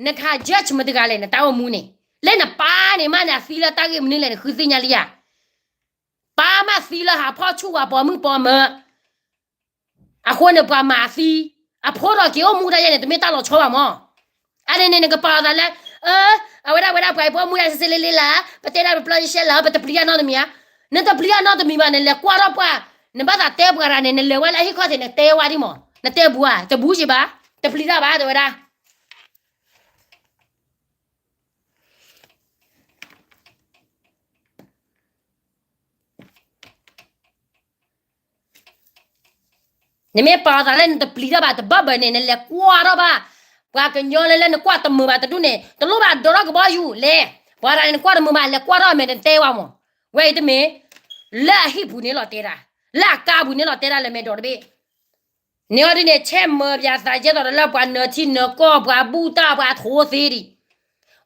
နခး judge မတဂၤလဲၣ် နတၢ်အိၣ်မူန့ၣ်, လၢနပၢ်န့ၣ်မးန့ၣ် အသံလၢတၢ်ဂ့ၢ်မနုၤလဲၣ် နဃုသ့ၣ်ညါလံဧါ. ပၢ်မးသံလၢဟးဖီၣ်ဆူၣ်ပှၤပိာ်မုၣ်ပိာ်မၢၤ အဃိန့ၣ်ပှၤမၤအသံ, အဖိဒီးက့ၤအိၣ်မူဒၣ်ယဲန့ၣ် တမ့ၢ်တၢ်လီၤဆီဘၣ်မး. အန့ၣ်န့ၣ် နကပာ်အသးလၢ, အဝဲဒၣ်ဝဲဒၣ်ပှၤအံၤပအိၣ်မူဒၣ်စ့စ့လ့လ့လၢ, ပတဲဒၣ်ပပျီယရှဲလၢ ပတပျံၤတၢ်နီတမံၤဧါ. နတပျံၤတၢ်နီတမံၤဘၣ်, နလဲၤကွၢ်ထီၣ်ပှၤ, နဘၣ်သးတဲပှၤတဂၤန့ၣ် နလဲၤဝဲလၢအဟံၣ်ခီၣ်ထံး နတဲဝဲဒ်မး, နတဲဘူးဧါ, တဘူးက့ၤဘၣ်, တပျံၤတၢ်ဘၣ် တဲဝဲဒၣ် နမ့ၢ်ပာ်အသးလၢနတပျံၤတၢ်ဘၣ်တဘၢၣ်ဘၢၣ်န့ၣ် နလဲၤကွၢ်ထီၣ်ဘၣ်, ပှၤကညီလၢလၢနကွၢ်တမုာ်ဘၣ်တဒူၣ်န့ၣ် တလိၣ်ဘၣ်ဒိးထီၣ်ကဘီယူၤလဲၣ်, ပှၤတဂၤန့ၣ်နကွၢ်တမုာ်ဘၣ် လဲၤကွၢ်ထီၣ်အမဲာ်နတဲဝဲမး, ဝဲအံၤတမ့ၢ်, လၢအဟံၣ်ပူၤန့ၣ်လီၤတဲဒၣ်, လၢအကါပူၤန့ၣ်လီၤတဲဒၣ်လၢမဲာ်ဒိးတဘ့ၣ် န့ၣ်အီၤဒ်န့ၣ် ဆဲးမၢပှၤသးယဲသိးဒီးလၢပှၤနၢၤထံနၢၤကီၢ် ပှၤဘူၣ်တၢ်ပှၤထိသ့ဒံး,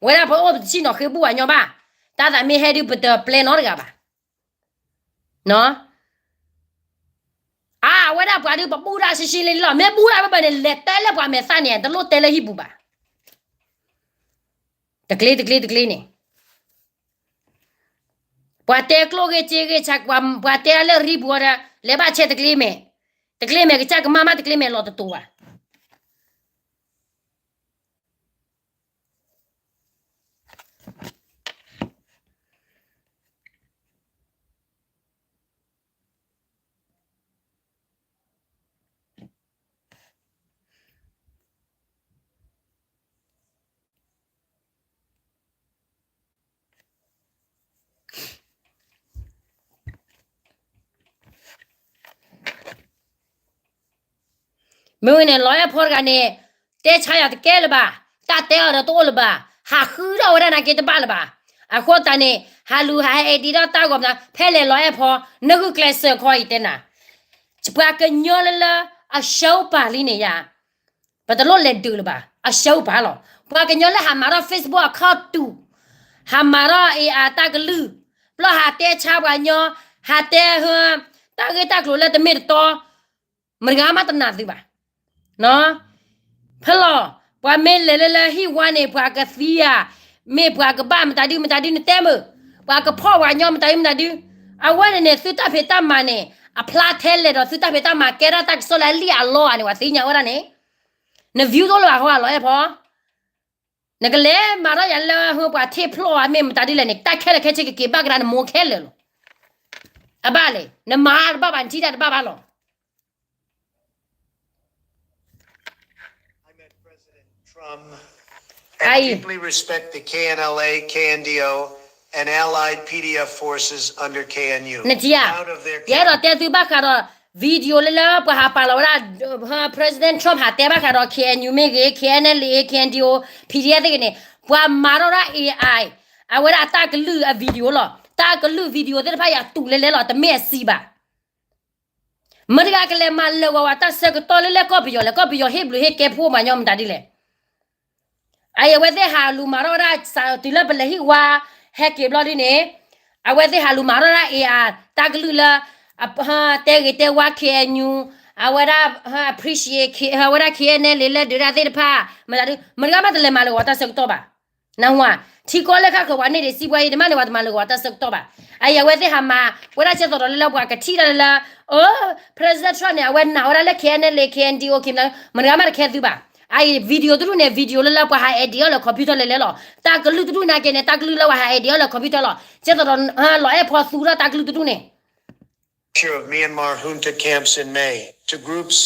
ဝဲဒၣ်ပအိၣ်ပတဆံၣ်နီၤဃ့ဘူၣ်ပှၤညီဘၣ်, တၢ်သးမ့ၢ်ဟဲဒုးပတပျဲနီတဂၤဘၣ်. အါ အဝဲဒၣ်ပှၤဒုးပဘူၣ်တၢ်ဆံးဆံးလံလီၤ, မ့ၢ်ဘူၣ်တၢ်ဘၣ်ဘၣ်န့ၣ် လဲၤတဲလၢပှၤမဲာ်သၣ်န့ၣ် တလိၣ်တဲလၢဟံၣ်ပူၤဘၣ်. တကျ့ တကျ့ တကျ့န့ၣ် ပှၤတဲကျိၣ်ဂ့ၢ်စ့ဂ့ၢ်ဆါ, ပှၤတဲလၢရံပူၤအီၤဒီး လဲၤဘၣ်ဆဲးတကျ့မဲာ်, တကျ့မဲာ်ကစၢ်ကမၣ်မး တကျ့မဲာ်လီၤတတိၤဘၣ်. မ့ၢ်ဝဲန့ၣ် လီၤအဲၣ်ဖီတဂၤန့ၣ် တဲဆါယၤတကဲလၢၤဘၣ်, တၢ်တဲအီၤဒီးတအိၣ်လၢၤဘၣ်, ဟးဃုထီၣ်ဝဲဒၣ်နာ်က့တဘၣ်လၢၤဘၣ်. အဃိသတးန့ၣ် ဟးလူၤဟးဟဲဒံးထီၣ်တၢ်ဂီၤမနုၤ ဖဲလဲၣ်လီၤအဲၣ်ဖီ နဂုာ်ကျဲးစၢးခီအံၤတဲနၤ, ပှၤကညီလၢလၢအရှုံးပာ်လံန့ၣ်ယါ ပတလိၣ်လဲၤဒုးလၢၤဘၣ်, အရှုံးပာ်လီၤ. ပှၤကညီလၢဟးမၤထီၣ် Facebook အခီၣ်တူာ်, ဟးမၤထီၣ် AI တၢ်ကလုၢ်, ဘျီဟးတဲဆါပှၤကညီ, ဟးတဲဟၢ, တၢ်ဂ့ၢ်တၢ်ကျိၤလၢတမ့ၢ်တတီ, မတဂၤမးတနာ်သုဘၣ်. ဖဲလီၤ, ပှၤမ့ၢ်လဲၤလၢလၢဟံၣ်ဝါန့ၣ် ပှၤကသံဧါ, မ့ၢ်ပှၤကဘၣ်မတၤဒုမတၤဒုနတဲမုာ်, ပှၤကဖီၣ်ပှၤကညီမတၤဒုမတၤဒု, အဝဲန့ၣ်န့ၣ် သုတၢ်ဖံးတၢ်မၤန့ၣ် အဖျါထဲလဲၣ်ဒီး သုတၢ်ဖံးတၢ်မၤကဲထီၣ်တၢ်ကစီၣ်လၢအလံၣ်အလီဧါန့ၣ် ပှၤသ့ၣ်ညါဝဲဒၣ်န့ၣ်, န view တအိၣ်လၢၤဘၣ်ဃီဧါ လီၤအဲၣ်ဖီ နကလဲၤမၤထီၣ်ယၤလၢဟၢ ပှၤထံၣ်ဖျီၣ်ဧါ မ့ၢ်မတၤဒ်လဲၣ်န့ၣ် တၢ်ခဲလၢာ်ခဲဆ့ကက့ၤဘၣ်ကဒါနမိၢ်ခဲလၢာ်လီၤ. အဘၣ်လဲၣ်, နမၤတဘၣ်ဘၣ်, နထံၣ်တၢ်တဘၣ်ဘၣ်လီၤ. I deeply respect the K N L A, K N D O, and allied P D F forces under K N U. နထံၣ်ဧါ, ယအဲၣ်ဒိးတဲသုဘၣ်ဃးဒီး video လၢလၢပှၤဟးပာ်လီၤဝဲဒၣ် President Trump ဟးတဲဘၣ်ဃးဒီး K N U မ့ၢ်ဂ့ၤ, K N L A, K N D O, P D F သ့ၣ်ဂ့ၤန့ၣ်, ပှၤမၤထီၣ်ဒၣ် A I အဝဲဒၣ်တၢ်ကလုၢ်အ video လီၤ. တၢ်ကလုၢ် video သ့ၣ်တဖၣ်ယၤတူၢ်လဲၤလဲၤလီၤ, တမ့ၢ်အစံးဘၣ်. မတၤတဂၤကလဲၤမၤလၢာ်ဂီၤဝဲတၢ်ဆၢကတီၢ်လၢလဲၣ်ကီၢ်ပယီၤလဲၣ်, ကီၢ်ပယီၤဟ့ၣ်ဘျုးဟ့ၣ်ကဲဖိမၤညီမတၤဒ်လဲၣ်. အအံၤအဝဲသ့ၣ်ဟးလူၤမၤထီၣ်ဝဲဒၣ် တုၤလၢပလဲၤဟံၣ်ဝါ ဟဲက့ၤဘျီဒ်န့ၣ်, အဝဲသ့ၣ်ဟးလူၤမၤထီၣ်ဒၣ် A I တၢ်ကလုၢ်လၢ တဲဂ့ၤတဲဝါ K N U, အဝဲဒၣ် appreciate အဝဲဒၣ် K N L A လၢဒုးတၢ်သ့ၣ်တဖၣ်, မတၤဒ် မတၤတဂၤမးတလဲၤမၤလၢာ်ဂီၤတၢ်ဆၢကတီၢ်ဘၣ်. နၢ်ဟူဧါ, ထံကီၢ်လၢခါဃၢၤပှၤန့ၢ်ဒံးစံးပှၤအံၤ တမ့ၢ်န့ၣ်ပှၤတမၤလၢာ်ဂီၤတၢ်ဆၢကတီၢ်ဘၣ်. အအံၤအဝဲသ့ၣ်ဟးမၤဝဲဒၣ်ဆဲးသိးဒီးလၢလၢပှၤကထံၣ်တၢ်လၢလၢ, အိ President Trump န့ၣ် အဝဲနာ်ဝဲဒၣ်လၢ K N L A, K N D O, မတၤတဂၤမးတခဲသုဘၣ်. အအံၤ video တဒူၣ်န့ၣ် video လၢလၢပှၤဟး edit အီၤလၢ computer လဲၤလဲၤလီၤ. တၢ်ကလုၢ်တဒူၣ်န့ၣ်က့န့ၣ် တၢ်ကလုၢ်လၢပှၤဟး edit အီၤလၢ computer လီၤ. ဆဲးသိးဒီး လီၤအဲၣ်ဖီသူထီၣ်တၢ်ကလုၢ်တဒူၣ်န့ၣ် Picture of Myanmar junta camps in May. To groups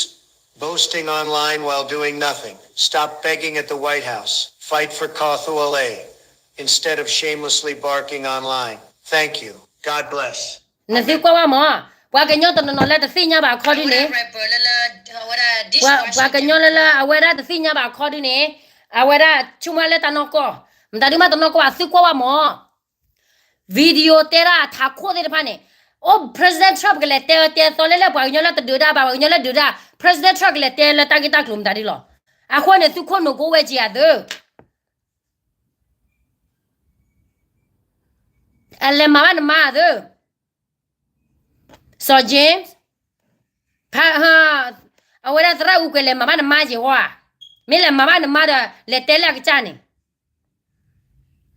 boasting online while doing nothing. Stop begging at the White House. Fight for Kathwale instead of shamelessly barking online. Thank you. God bless. နသုကွၢ်ဝဲမး, ပှၤကညီတနီၤနီၤလၢတသ့ၣ်ညါဘၣ်အခီဒ်န့ၣ်, ပှၤကညီလၢလၢအဝဲဒၣ်တသ့ၣ်ညါဘၣ်အခီဒ်န့ၣ်, အဝဲဒၣ်ဆိကမိၣ်လၢတၢ်နီၢ်ကီၢ်, မတၤဒုးမးတနီၢ်ကီၢ်ဘၣ်, သုကွၢ်ဝဲမး. video တဲဒၣ်အထးခိၣ်သ့ၣ်တဖၣ်န့ၣ်, အိ President Trump ကလဲၤတဲတဲသီလၢလၢပှၤကညီလၢတဒုးတၢ်ဘၣ်, ပှၤကညီလၢဒုးတၢ်, President Trump ကလဲၤတဲလၢတၢ်ဂ့ၢ်တၢ်ကျိၤမတၤဒ်လီၤ. အဃိန့ၣ် သုခိၣ်နူာ်ကအိၣ်ဝဲက့ၤအသု, အလဲၤမၤဘၣ်နမါအသု စီၤ James, ဖ, အဝဲဒၣ်သရၣ်အူကွဲၤလဲၤမၤဘၣ်နမါယဲၤဝဲ, မ့ၢ်လဲၤမၤဘၣ်နမါဒီး လဲၤတဲလၢအကစၢ်န့ၣ်,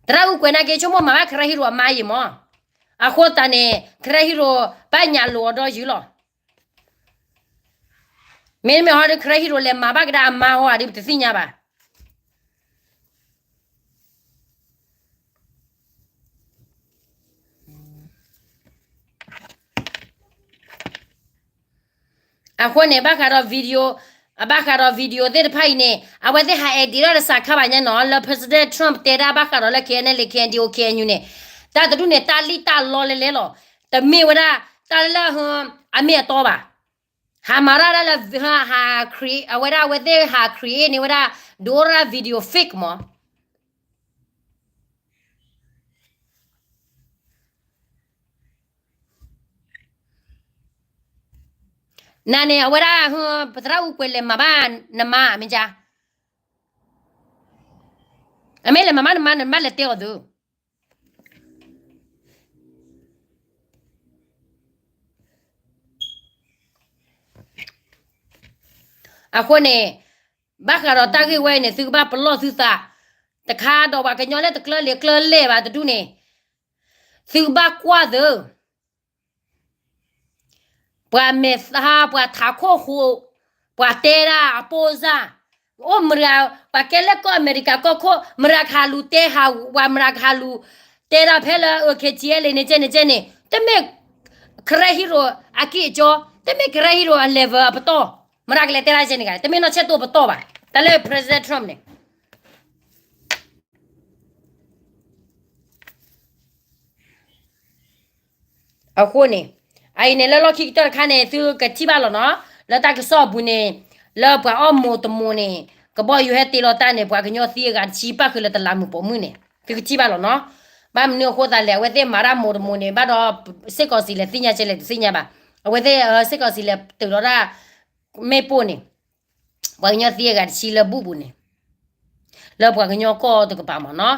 သရၣ်အူကွဲၤနာ်က့ဆိကမိၣ်မၤဘၣ် Karen Hiro အမါယဲၤမး, အဃိသတးန့ၣ် Karen Hiro ဘၣ်ညၣ်လိာ်အီၤဒီးယုာ်လီၤ. မ့မ့ၢ်ဟီဒီး Karen Hiro လဲၤမၤဘၣ်ကဒါအမါဟီဒီး ပတသ့ၣ်ညါဘၣ်. အဃိန့ၣ် ဘၣ်ဃးဒီး video, အဘၣ်ဃးဒီး video သ့ၣ်တဖၣ်အံၤန့ၣ် အဝဲသ့ၣ်ဟး edit ထီၣ်တစးခါဘၣ်ညါနီၤ လၢ President Trump တဲဒၣ်ဘၣ်ဃးဒီးလၢ K N L A, K N D O, K N U န့ၣ်, တၢ်တဒူၣ်န့ၣ် တၢ်လံၣ်တၢ်လီလဲလဲလီၤ. တမ့ၢ်ဝဲဒၣ် တၢ်လၢ အမ့ၢ်အတီဘၣ်. ဟးမၤတၢ်ဒၣ်လၢ ဟး create အဝဲဒၣ် အဝဲသ့ၣ်ဟး create န့ၢ်ဝဲဒၣ် ဒိၣ်ဒၣ် video fake မး နၤန့ၣ် အဝဲဒၣ် ပသရၣ်အူကွဲၤလဲၤမၤဘၣ်နမါ မ့ၢ်ကါ, အမ့ၢ်လဲၤမၤဘၣ်နမါန့ၣ် နဘၣ်လဲၤတဲအီၤသု. အဃိန့ၣ် ဘၣ်ဃးဒီးတၢ်ဂ့ၢ်ဝဲအံၤန့ၣ် သုကဘၣ်ပလီၢ်သုသး, တခါဒီးပှၤကညီလၢတကျၢၤလံၤကျၢၤလဲၢ်ဘၣ်တဒူၣ်န့ၣ်, သုကဘၣ်ကွၢ်သု ပှၤမဲာ်သါ ပှၤထးခိၣ်ဟူး, ပှၤတဲဒၣ်အပိၢ်စၢ်, အိၣ်မတၤ ပှၤကဲလၢကီၢ်အမဲရကၤကီၢ်ခိၣ် မတၤကဟးလူၤတဲဟးဝဲ မတၤကဟးလူၤတဲဒၣ်ဖဲလၢ K T L A န့ၣ်ကဲန့ၣ်ကဲန့ၣ် တမ့ၢ် Karen Hiro အကံၢ်အကီ, တမ့ၢ် Karen Hiro အ level အပတီၢ်, မတၤကလဲၤတဲဒၣ်ကဲန့ၣ်ဂ့ၤ တမ့ၢ်နီၢ်ဆဲးတိၢ်ပတီၢ်ဘၣ်, တၢ်လၢ President Trump န့ၣ် အဃိန့ၣ်, အအံၤန့ၣ် လၢလီၢ်ခံကတၢၢ်တခါန့ၣ် သုကထံၣ်ဘၣ်လီၤနီၤ, လၢတၢ်ကစီၣ်အပူၤန့ၣ်, လၢပှၤအီၣ်မိၢ်တမိၢ်န့ၣ်, ကဘီယူၤဟဲတ့လီၤတၢ်န့ၣ် ပှၤကညီသံအဂၤတဆံ ပၣ်ဃုာ်လၢတလးမုၢ်ပိာ်မုၣ်န့ၣ် သုကထံၣ်ဘၣ်လီၤနီၤ. ဘၣ်မနုၤအဃိသတးလဲၣ် အဝဲသ့ၣ်မၤတၢ်မိၢ်တမိၢ်န့ၣ် ဘၣ်ဒီး စစ်ကောင်စီ လဲၤသ့ၣ်ညါကဲလဲၣ်တသ့ၣ်ညါဘၣ်. အဝဲသ့ၣ် စစ်ကောင်စီ လဲၤတုၤလီၤဒၣ် မ့ၣ်ပိၢ်န့ၣ် ပှၤကညီသံအဂၤတဆံလၢဘူၣ်ပူၤန့ၣ်, လၢပှၤကညီကီၢ်တကပၤမ့ၢ်နီၤ,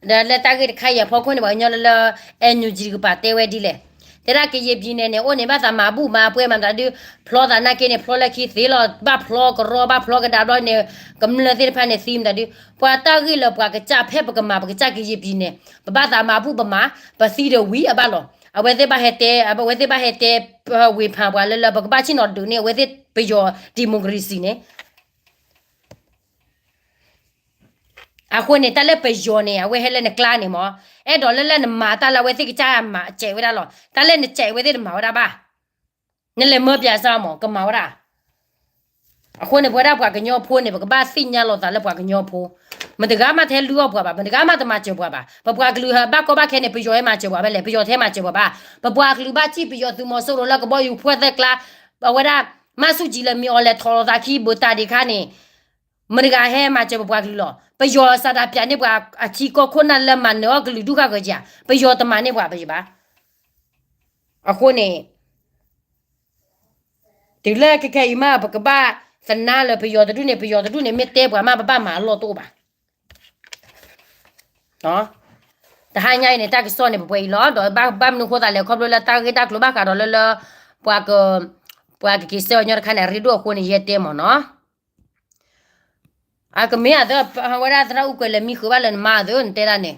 ဒီးလၢတၢ်ဂ့ၢ်တခါအံၤအဖီခိၣ်န့ၣ် ပှၤကညီလၢလၢ NUG တကပၤတဲဝဲဒ်လဲၣ်, တဲဒၣ်ကရင်ပြည်နယ်န့ၣ် အိၣ်န့ၣ် ဘၣ်သးမၤဘူၣ်မၤပှဲၤမၤမတၤဒုး, ဖျီသးနာ်က့န့ၣ် ဖျီလၢခံသ့လီၤ, ဘၣ်ဖျီကရီ ဘၣ်ဖျီကဒါဘျီန့ၣ်, ကမျၢၢ်သ့ၣ်တဖၣ်န့ၣ်သံမတၤဒုး, ပှၤတၢ်ဂ့ၢ်လၢပှၤကစၢ် ဖဲပကမၤပကစၢ်ကရင်ပြည်နယ်န့ၣ်, ပဘၣ်သးမၤဘူၣ်ပမၤ, ပသံဒီးဝံၤအဘၣ်လီၤ. အဝဲသ့ၣ်ဘၣ်ဟဲတဲ, အဝဲသ့ၣ်ဘၣ်ဟဲတဲ, ဝေဖန် ပှၤလၢလၢပကဘၣ်ဆ့ၣ်နီၤဒုးန့ၢ် အဝဲသ့ၣ်ပယီၤ democracy န့ၣ် အဃိန့ၣ် တၢ်လၢပယီၤန့ၣ် အဝဲဟဲလၢနကျါန့ၣ်မၢ်, အဲၣ်ဒိးလၢလၢနမၤတၢ်လၢအဝဲသ့ၣ်ကစၢ်မၤစဲးဝဲဒၣ်လီၤ. တၢ်လၢနစဲးဝဲသ့ၣ်တမၤဝဲဒၣ်ဘၣ်. နလဲၤမၢပၠးစၢ်မၢ် ကမၤဝဲဒၣ်. အဃိန့ၣ် ပဝဲဒၣ်ပှၤကညီဖိန့ၣ် ပကဘၣ်သ့ၣ်ညါလိာ်သးလၢပှၤကညီဖိ, မတဂၤမးတဟဲလုၢ်အီၣ်ပှၤဘၣ်, မတဂၤမးတမၤစၢၤပှၤဘၣ်. ပပှၤကလုာ်ဘၣ်ကီဘၣ်ခဲန့ၣ် ပယီၤဟဲမၤစၢၤပှၤဖဲလဲၣ်, ပယီၤတဟဲမၤစၢၤပှၤဘၣ်လဲၣ်. ပပှၤကလုာ်ဘၣ်စံၣ်ပယီၤသုးမီၤစိရိၤလၢကဘီယူၤဖှဲၣ်သဲကျါ, အဝဲဒၣ် မၤဆူၣ်ကၠံလၢမ့ၢ်အီၤလဲၤထီၣ်လိာ်သးခံဘိးတၢ်ဒံးခါန့ၣ် မတဂၤဟဲမၤစၢၤပပှၤကလုာ်လီၤ. ပယီၤစးဒၣ်ပၠးန့ၢ်ပှၤအထံကီၢ်ခိၣ်နၢ်လၢမၤနၢၤအီၣ်ကလုာ်ဒူၣ်ဃၣ်ဃၢၤကဧါ, ပယီၤတမၤန့ၢ်ပှၤပယီၤဘၣ်. အဃိန့ၣ် တုၤလၢခဲခဲအံၤမး ပကဘၣ်သနာ်လၢပယီၤတဒူၣ်န့ၣ် ပယီၤတဒူၣ်န့ၣ် မ့ၢ်တဲပှၤမး ပဘၣ်မၤအလီၢ်တအိၣ်ဘၣ်. တဟါညါအံၤန့ၣ် တၢ်ကစီၣ်န့ၣ် ပပှဲၤအံၤလီၤ. ဒီးဘၣ်မနုၤဃိသးလဲၣ် ခီဖျိလၢတၢ်ဂ့ၢ်တၢ်ကျိၤဘၣ်ဃးဒီးလၢလၢ ပှၤက ပှၤကက့ၤဆှၢအီၤညီတခါန့ၣ် အရ့ဒိၣ်အဃိန့ၣ် ယဲတဲမၢ်နီၤ. အကမ့ၢ်အသး ဝဲဒၣ်သရၣ်အူကွဲးလဲၤမံဃုာ်ဘၣ်လၢနမါအသး နတဲဒၣ်န့ၣ်,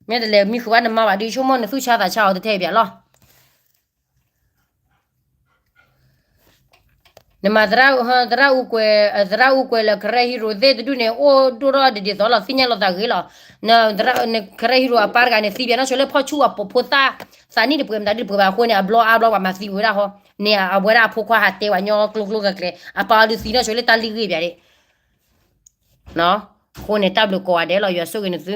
မ့ၢ်တလဲၤမံဃုာ်ဘၣ်နမါဘၣ်ဒီး ဆိကမိၣ်နသူၣ်ဆါသးဆါအီၤတထဲအံၤဘၣ်လီၤ. နမၤသရၣ် သရၣ်အူကွဲး သရၣ်အူကွဲးလၢ Karen Hero သ့ၣ်တဒူၣ်န့ၣ် အိၣ်ဒိၣ်ထီၣ်ဒ်သိးလီၤ သ့ၣ်ညါလိာ်သးဂ့ၤလီၤ. န Karen Hero အပၢ်တဂၤန့ၣ် သံပၠးနီၢ်ဆိလၢဖီၣ်ဆူၣ်အပိာ်ဖိသၣ် သးနံၣ်တပှဲၤမတၤဒ်တပှဲၤဘၣ်အဃိန့ၣ် အဘျီအါဘျီပှၤမၤသံဝဲဒၣ်ဟီ, န့ၣ်အဝဲဒၣ်အဖိခွါဟးတဲပှၤညီကျိကျိကျဲကျဲ အပၢ်အီၤဒုးသံနီၢ်ဆိလၢတၢ်လံၣ်ဂ့ၢ်ပၠးဒၣ် အဃိန့ၣ် တၢ်ဘျုးကိးဂၤဒဲးလီၤ ယွၤဆိၣ်ဂ့ၤနသု